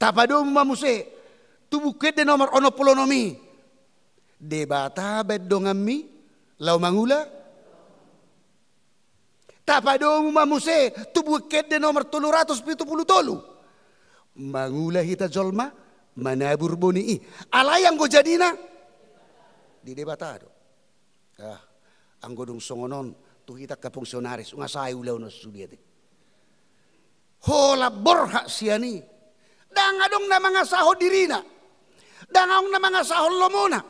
Tapadomu ma muse tu Buku Ende nomor onom pulu onom i. Debata baen donganmi laho mangula. Tapadomu ma muse tu Buku Ende nomor tolu ratus pitu pulu tolu. Mangula hita jolma, manabur boni i. Alai anggo jadina di Debata do. Ah, anggo dung songon on, tu hita angka fungsionaris, unang sae ulaon on sude ate. Holan borhat sian i. Ndang adong na mangasahon dirina. Ndang adong na mangasahon lomona,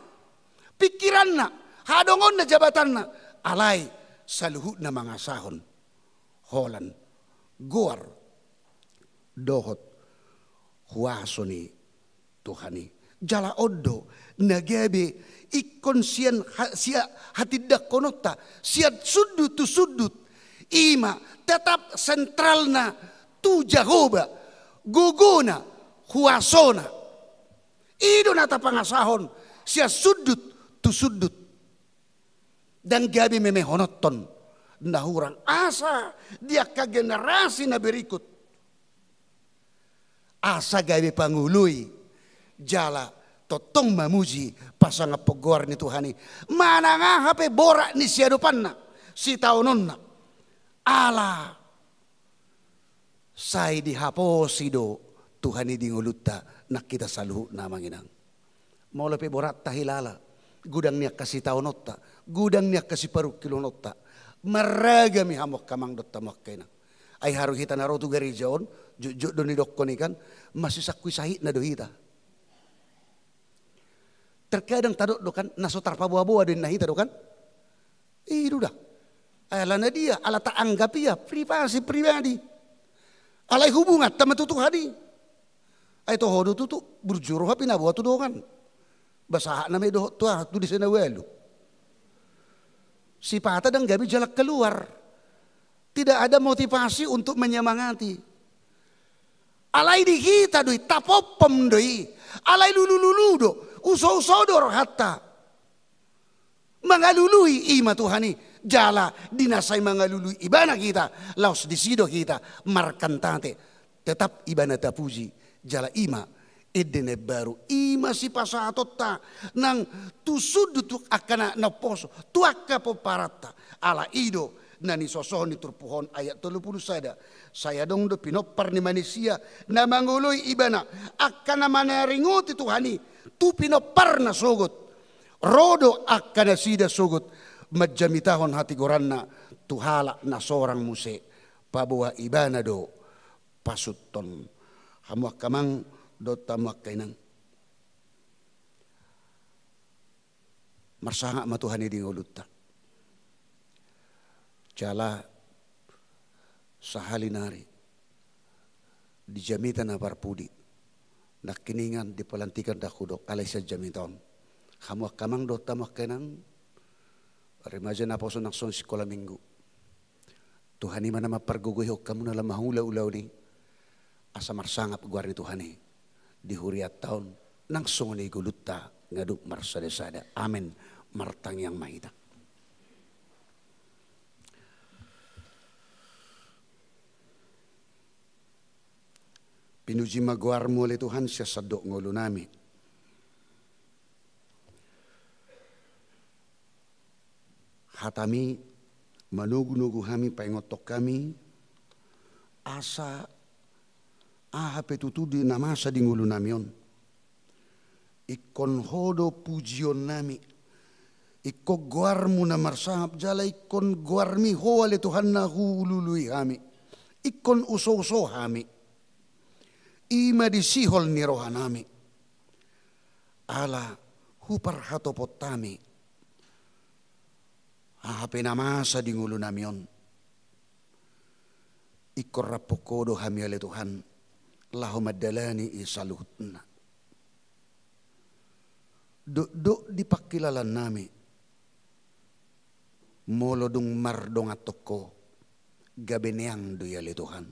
pikiranna, hadongonna, jabatanna. Alai saluhutna mangasahon holan goar dohot huaso ni Tuhan i. Jala on do na gabe ingkon sian ha-, sian hatindangkononta, sian sundut tu sundut. I ma tetap sentralna tu Jahowa, gogona, huasona. I do na tapangasahon sian sundut tu sundut. Ndang gabe memehononton na hurang, asa di angka generasi na berikut asa gabe pangoloi jala tongtong mamuji pasangaphon goar ni Tuhan i. Manang aha pe borat ni siadopanna, sitaononna, ala sai dihaposi do Tuhan i di ngolunta nang hita saluhutna, amang inang. Molo pe borat tahilala, godang ni angka sitaononta, godang ni angka siparungkilononta, marragam i hamu angka amang dohot hamu angka inang. Ai haru hita na ro tu gareja on, jotjot do nidokkon i kan, masisangkui sahitna do hita. Terkadang tadok do kan, na so tarpaboaboa do inna hita do kan. I do da. Ala na dia, ala taanggap ia privasi pribadi. Alai hubunganta ma tu Tuhan i. Ai toho do tutu burju roha pinaboa tu dongan. Ba sahat nama i dohot tu aha, tu desa na ualu. Sipata ndang gabe jalan keluar. Tidak ada motivasi untuk menyemangati. Alai di hita do i, tapompom do i. Alai lulululu do, usouso do rohanta mangalului, i ma Tuhan i. Jala di na sai mangalului ibana hita, laos disi do hita markantate. Tetap ibana tapuji, jala i ma ende na imbaru, i ma sipasahatonta nang tu sundut tu angka na, na umposo, tu angka pomparanta. Ala i do na nisosohon ni turpuk on, ayat tolu pulu sada. Sai adong do pinompar ni manisia na mangoloi ibana, angka na manaringoti Tuhan i tu pinomparna sogot. Ro do angka nasida sogot manjamitahon hatigoranna tu halak na sorang muse, paboa ibana do pasuthon. Hamu angka amang dohot hamu angka inang, marsangap ma Tuhan i di ngolunta. Jala sahali nari di jamita na parpudi, nangkiningan di pelantikan ndang hudok, alai sian jamita on. Hamu angka amang dohot hamu angka inang, remaja naposo nang songon sikola minggu, Tuhan i ma na mampargogoihon hamuna lam mangula ulaon i, asa marsangap goar ni Tuhan i di hurianta on, nang songon i ngolunta ngadok marsadasada. Amen. Martangiang ma hita. Pinuji ma goarmu ale Tuhan sian sandok ngolunami. Hatami manogunogu hami, paingothon hami, asa aha pe tutu di na masa di ngolunami on, ingkon Ho do pujionnami, ingkon goarmu na marsangap, jala ingkon goarmi Ho ale Tuhan na huulului hami, ingkon usouso hami. I ma di sihol ni rohanami, ala huparhatopot hami aha pe na masa di ngolunami on. Ingkon raphon Ho do hami ale Tuhan, laho mandalani i saluhutna. Dokdok di pangkilalaannami, molo dung mardonganhon Ho, gabe neang do i ale Tuhan.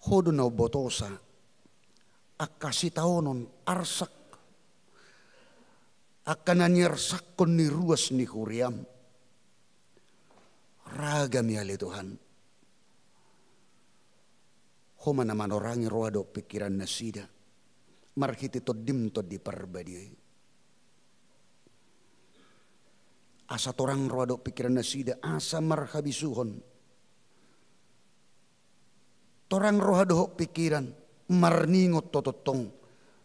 Ho do na umbotosa angka sitaonon, arsak, angka na niarsakhon ni ruas ni huriam. Ragam i ale Tuhan. Ho ma na manorangi roha dohot pingkiran nasida marhite Tondim Tondi Parbadia i. Asa torang roha dohot pingkiran nasida, asa marhabisuhon. Torang roha dohot pingkiran, marningot Ho tongtong,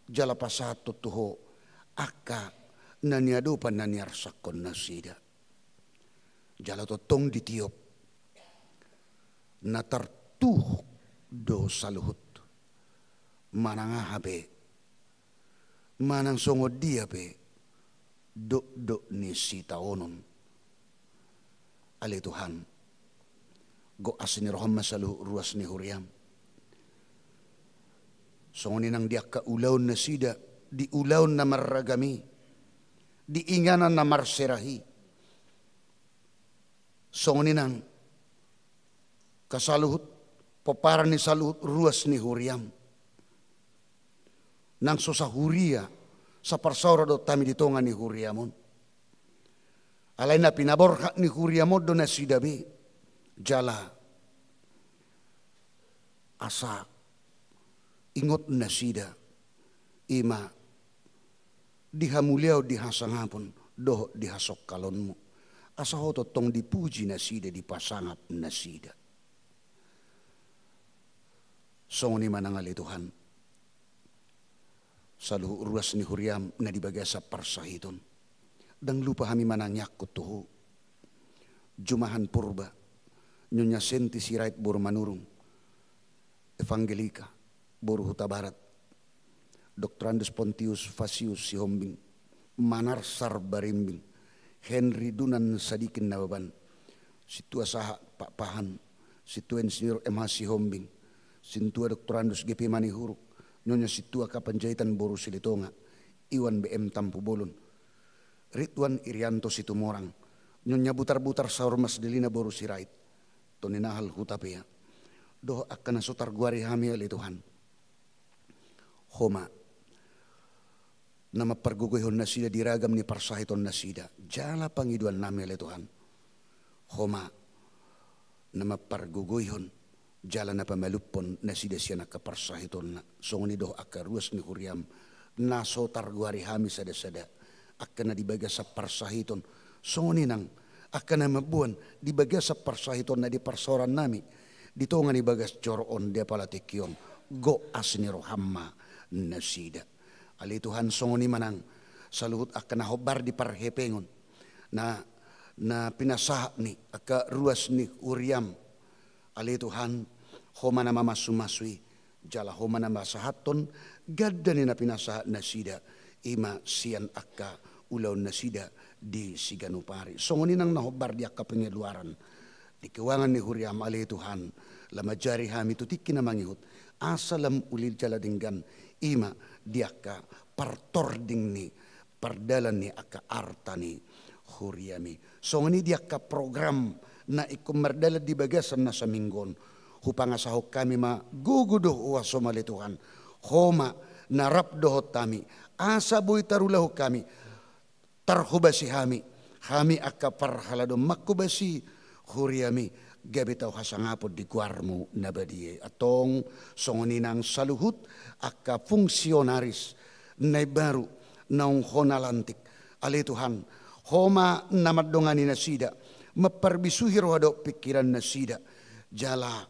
jala pasahathon tu Ho angka na niadopan na niarsakhon nasida. Jala tongtong ditiop, na tartuhuk do saluhut, manang aha pe, manang songon dia pe dokdok ni sitaonon. Ale Tuhan, gok asi ni roham ma saluhut ruas ni huriam. Songon i nang di angka ulaon nasida, di ulaon na marragam i, di inganan na marserahi. Songon i nang angka saluhut, pomparan ni saluhut ruas ni huriam. Nang so sahuria, saparsaoran dohot hami di tonga ni huriam on. Alai na pinaborhat ni huriam on do nasida be, jala asa ingot nasida, i ma di hamuliaon, di hasangapon, dohot di hasongkalonmu. Asa Ho tongtong dipuji nasida, dipasangap nasida. Songon i ma nang ale Tuhan, saluhut ruas ni huriam na di bagasan parsahiton. Ndang lupa hami manangiangkon tu Ho. Jumahan Purba, Nyonya Senti Sirait boru Manurung, Evangelika boru Hutabarat, Doktorandus Pontius Fasius Sihombing, Manarsar Barimbing, Henry Dunan Sadikin Nababan, Sintua Sahat Pakpahan, Sintua Insinyur M H Sihombing, Sintua Doktorandus G P Manihuruk, Nyonya Sintua Kapanjaitan boru Silitonga, Iwan B M Tampubolon, Ridwan Irianto Situmorang, Nyonya Butarbutar Saur Mas Delina boru Sirait, Toni Nahal Hutapea, dohot angka na so targoari hami, ale Tuhan. Ho ma na mampargogoihon nasida di ragam ni parsahiton nasida, jala pangidoan nami, ale Tuhan, ho ma na mampargogoihon jala na pamalumhon nasida sian angka parsahitonna, songon i dohot angka ruas ni huriam na so targoari hami sada-sada, angka na di bagasan parsahiton, songon i nang angka na mamboan di bagasan parsahitonna di parsaoran nami, di tonga ni bagas joro on, di apala tingki on, gok asi ni roham ma nasida. Ale Tuhan, songon i ma nang saluhut angka na hombar di parhepengon, na, na pinasahat ni angka ruas ni huriam. Ale Tuhan, ho ma na mamasu-masu i, jala ho ma na pasahathon ganda ni na pinasahat nasida, i ma sian angka ulaon nasida di siganup ari. Songon i nang na hombar di angka pengeluaran, di keuangan ni huriam, ale Tuhan, lam ajari hami tu tingki na mangihut, asa lam uli jala denggan, i ma di angka partording ni pardalan ni angka arta ni huriami. Songon i di angka program na ingkon mardalan di bagasan na saminggu on, hupangasahon hami ma gogo dohot huaso ma, ale Tuhan, ho ma na rap dohot hami, asa boi tarulahon hami, tarhobasi hami, hami angka parhalado on, manghobasi huriami, gabe tau hasangapon di goarmu na badia i. Antong songon i nang saluhut angka fungsionaris na imbaru naung hona lantik, ale Tuhan, ho ma na mandongani nasida, mamparbisuhi roha dohot pingkiran nasida, jala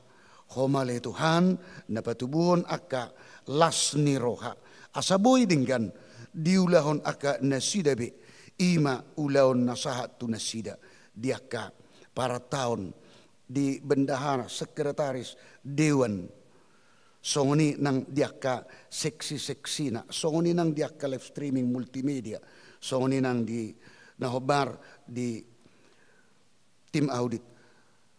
ho ma, ale Tuhan, na patubuhon angka las ni roha, asa boi denggan diulahon angka nasida be, i ma ulaon na sahat tu nasida, di angka parantaon, di bendahara, sekretaris, dewan, songon i nang di angka seksi-seksina, songon i nang di angka live streaming multimedia, songon i nang di na hombar di tim audit,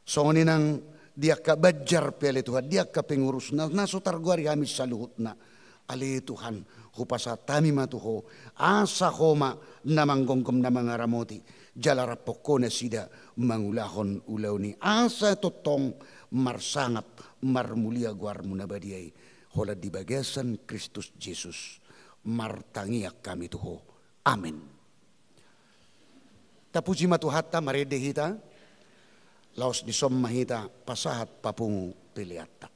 songon i nang di angka banjar pe, ale Tuhan, di angka pengurusna, na so targoari hami saluhutna, ale Tuhan, hupasahat hami ma tu ho, asa ho ma na manggomgom, na mangaramoti, jala raphon ho nasida mangulahon ulaon i, asa tongtong marsangap marmulia goarmu na badia i, holan di bagasan Kristus Jesus martangiang hami tu ho. Amen. Tapuji ma Tuhanta, marende hita, laos dison ma hita pasahat papungu peleanta.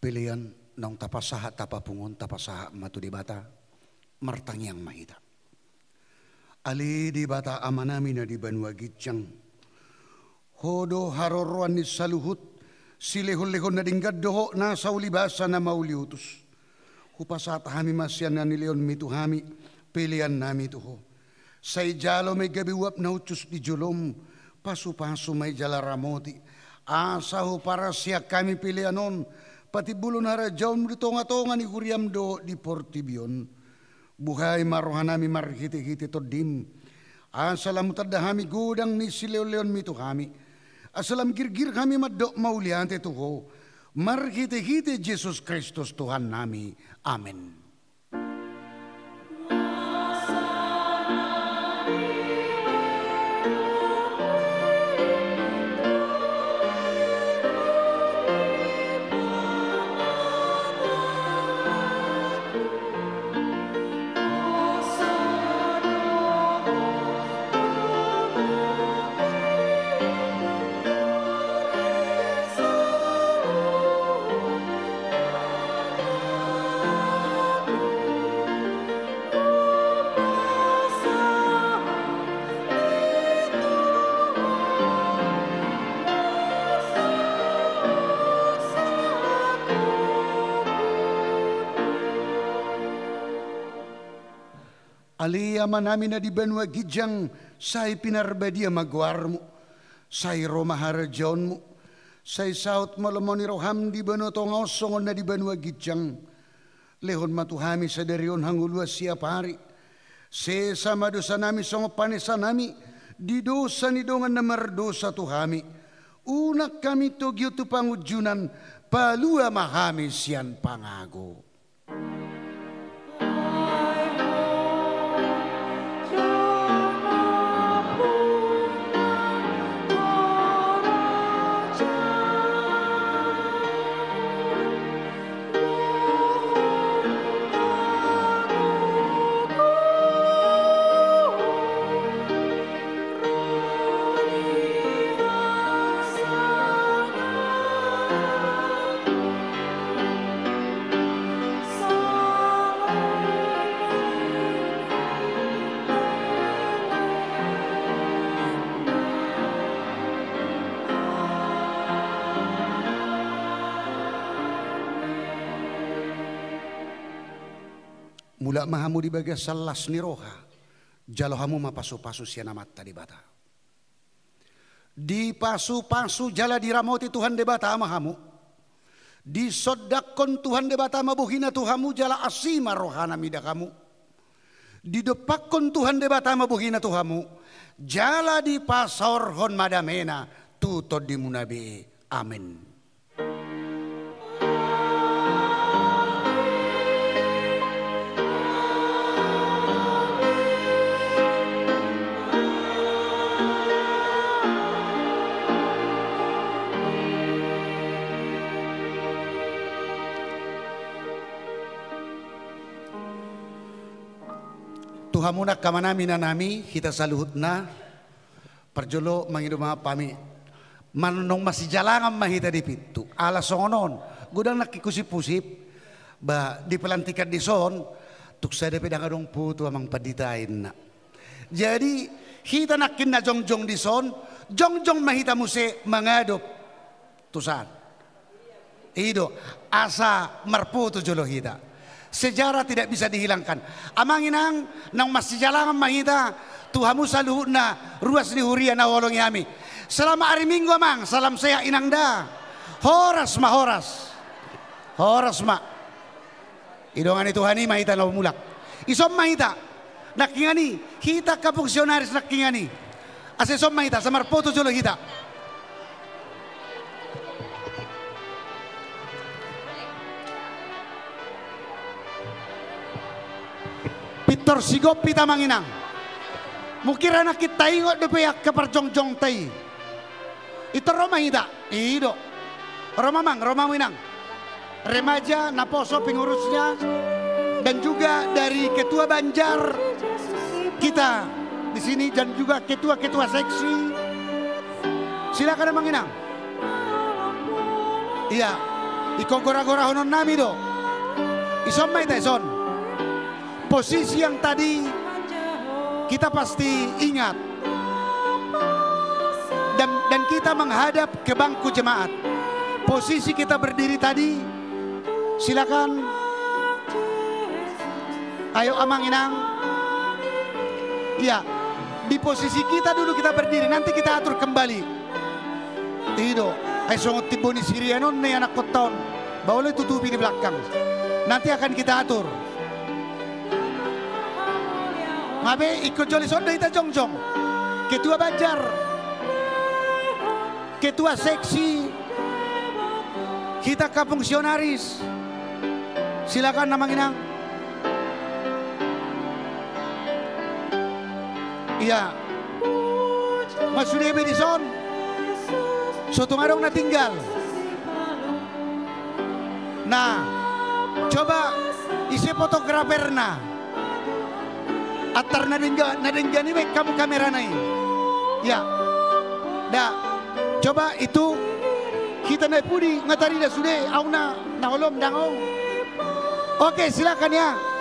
Pelean naung tapasahat, tapapungu on, tapasahat ma tu Debata. Martangiang ma hita. Ale Debata Amanami na di banua ginjang, Ho do haroroan ni saluhut silehonlehon na denggan dohot nasa ulibasa na mauliutus. Hupasahat hami ma sian na nilehonMi tu hami peleannami tu Ho. Sai jalo ma i gabe uap na hushus di joloM, pasupasu ma i jala ramoti, asa huparsian hami pelean on patimbulhon harajaonMu di tongatonga ni huriaM dohot di portibi on. Buhai ma rohanami marhitehite TondiM, asa lam hutanda hami godang ni silehonlehonMi tu hami, asa lam girgir hami mandok mauliate tu Ho, marhitehite Jesus Kristus Tuhannami. Amen. Ale Amanami na di banua ginjang, sai pinarbadia ma goarMu. Sai ro ma harajaonMu. Sai saut ma lomo ni rohaM di banua tonga on songon na di banua ginjang. Lehon ma tu hami sadari on hangoluan siapari. Sesa ma dosanami songon panesanami di dosa ni dongan na mardosa tu hami. Unang hami togihon tu pangunjunan, palua ma hami sian pangago. Mulak ma hamu di bagasan las ni roha, jalo hamu ma pasupasu sian Amanta Debata. Dipasupasu jala diramoti Tuhan Debata ma hamu. Disondangkon Tuhan Debata ma bohiNa tu hamu jala asi ma rohaNa mida hamu. Didompakkon Tuhan Debata ma bohiNa tu hamu, jala dipasaorhon ma dameNa tu tondimuna be. Amen. Tu hamu angka amanami, inanami, hita saluhutna, parjolo mangido maaf hami. Naung masijalangan ma hita di pintu. Ala songon on, godang nangkin husip-husip, ba, di pelantikan dison, tung sada pe ndang adong putu amang pandita inna. Jadi, hita nangkin na jongjong dison, jongjong ma hita muse mangadop tu san. I do, asa marpoto jolo hita. Sejarah tidak bisa dihilangkan. Amang inang, naung masijalangan ma hita, tu hamu saluhutna ruas ni huria na huolongi hami. Selamat hari Minggu, Amang. Salam sehat, Inang, da. Horas ma, horas. Horas ma. Didongani Tuhan i ma hita na mulak. Dison ma hita. Nangkiningan i, hita angka fungsionaris nangkiningan i. Asa dison ma hita, asa marpoto jolo hita. Pintor sigop hita, Amang inang. Mungkin ra nangkin taingot dope angka parjongjongta i. Pintor ro ma hita. I do. Ro ma, Amang, ro ma hamu, Inang. Remaja, naposo pengurusnya, dan juga dari ketua Banjar kita di sini, dan juga ketua-ketua seksi. Silakan, Amang inang. Iya. Ingkon gora-gorahononnami do. Ison ma hita ison. Posisi yang tadi kita pasti ingat. Dan, dan kita menghadap ke bangku jemaat. Posisi kita berdiri tadi, silakan. Ayo, Amang Inang. Iya, di posisi kita dulu kita berdiri, nanti kita atur kembali. I do, ai songon timbo ni sirian on na i anakkonta on. Ba olo itutupi di belakang. Nanti akan kita atur. Nga be, ingkon jolo ison do hita jongjong. Ketua Banjar, ketua seksi, hita angka fungsionaris. Silakan, Amang Inang. Iya. Nga sude be dison. So tung adong na tinggal. Nah, coba ise fotograferna? Antar na denggan, na denggan i baen hamu kamerana i. Ya. Da. Coba itu hita na i pudi, nga tarida sude, au na, na holom dang au. Oke, silakan ya.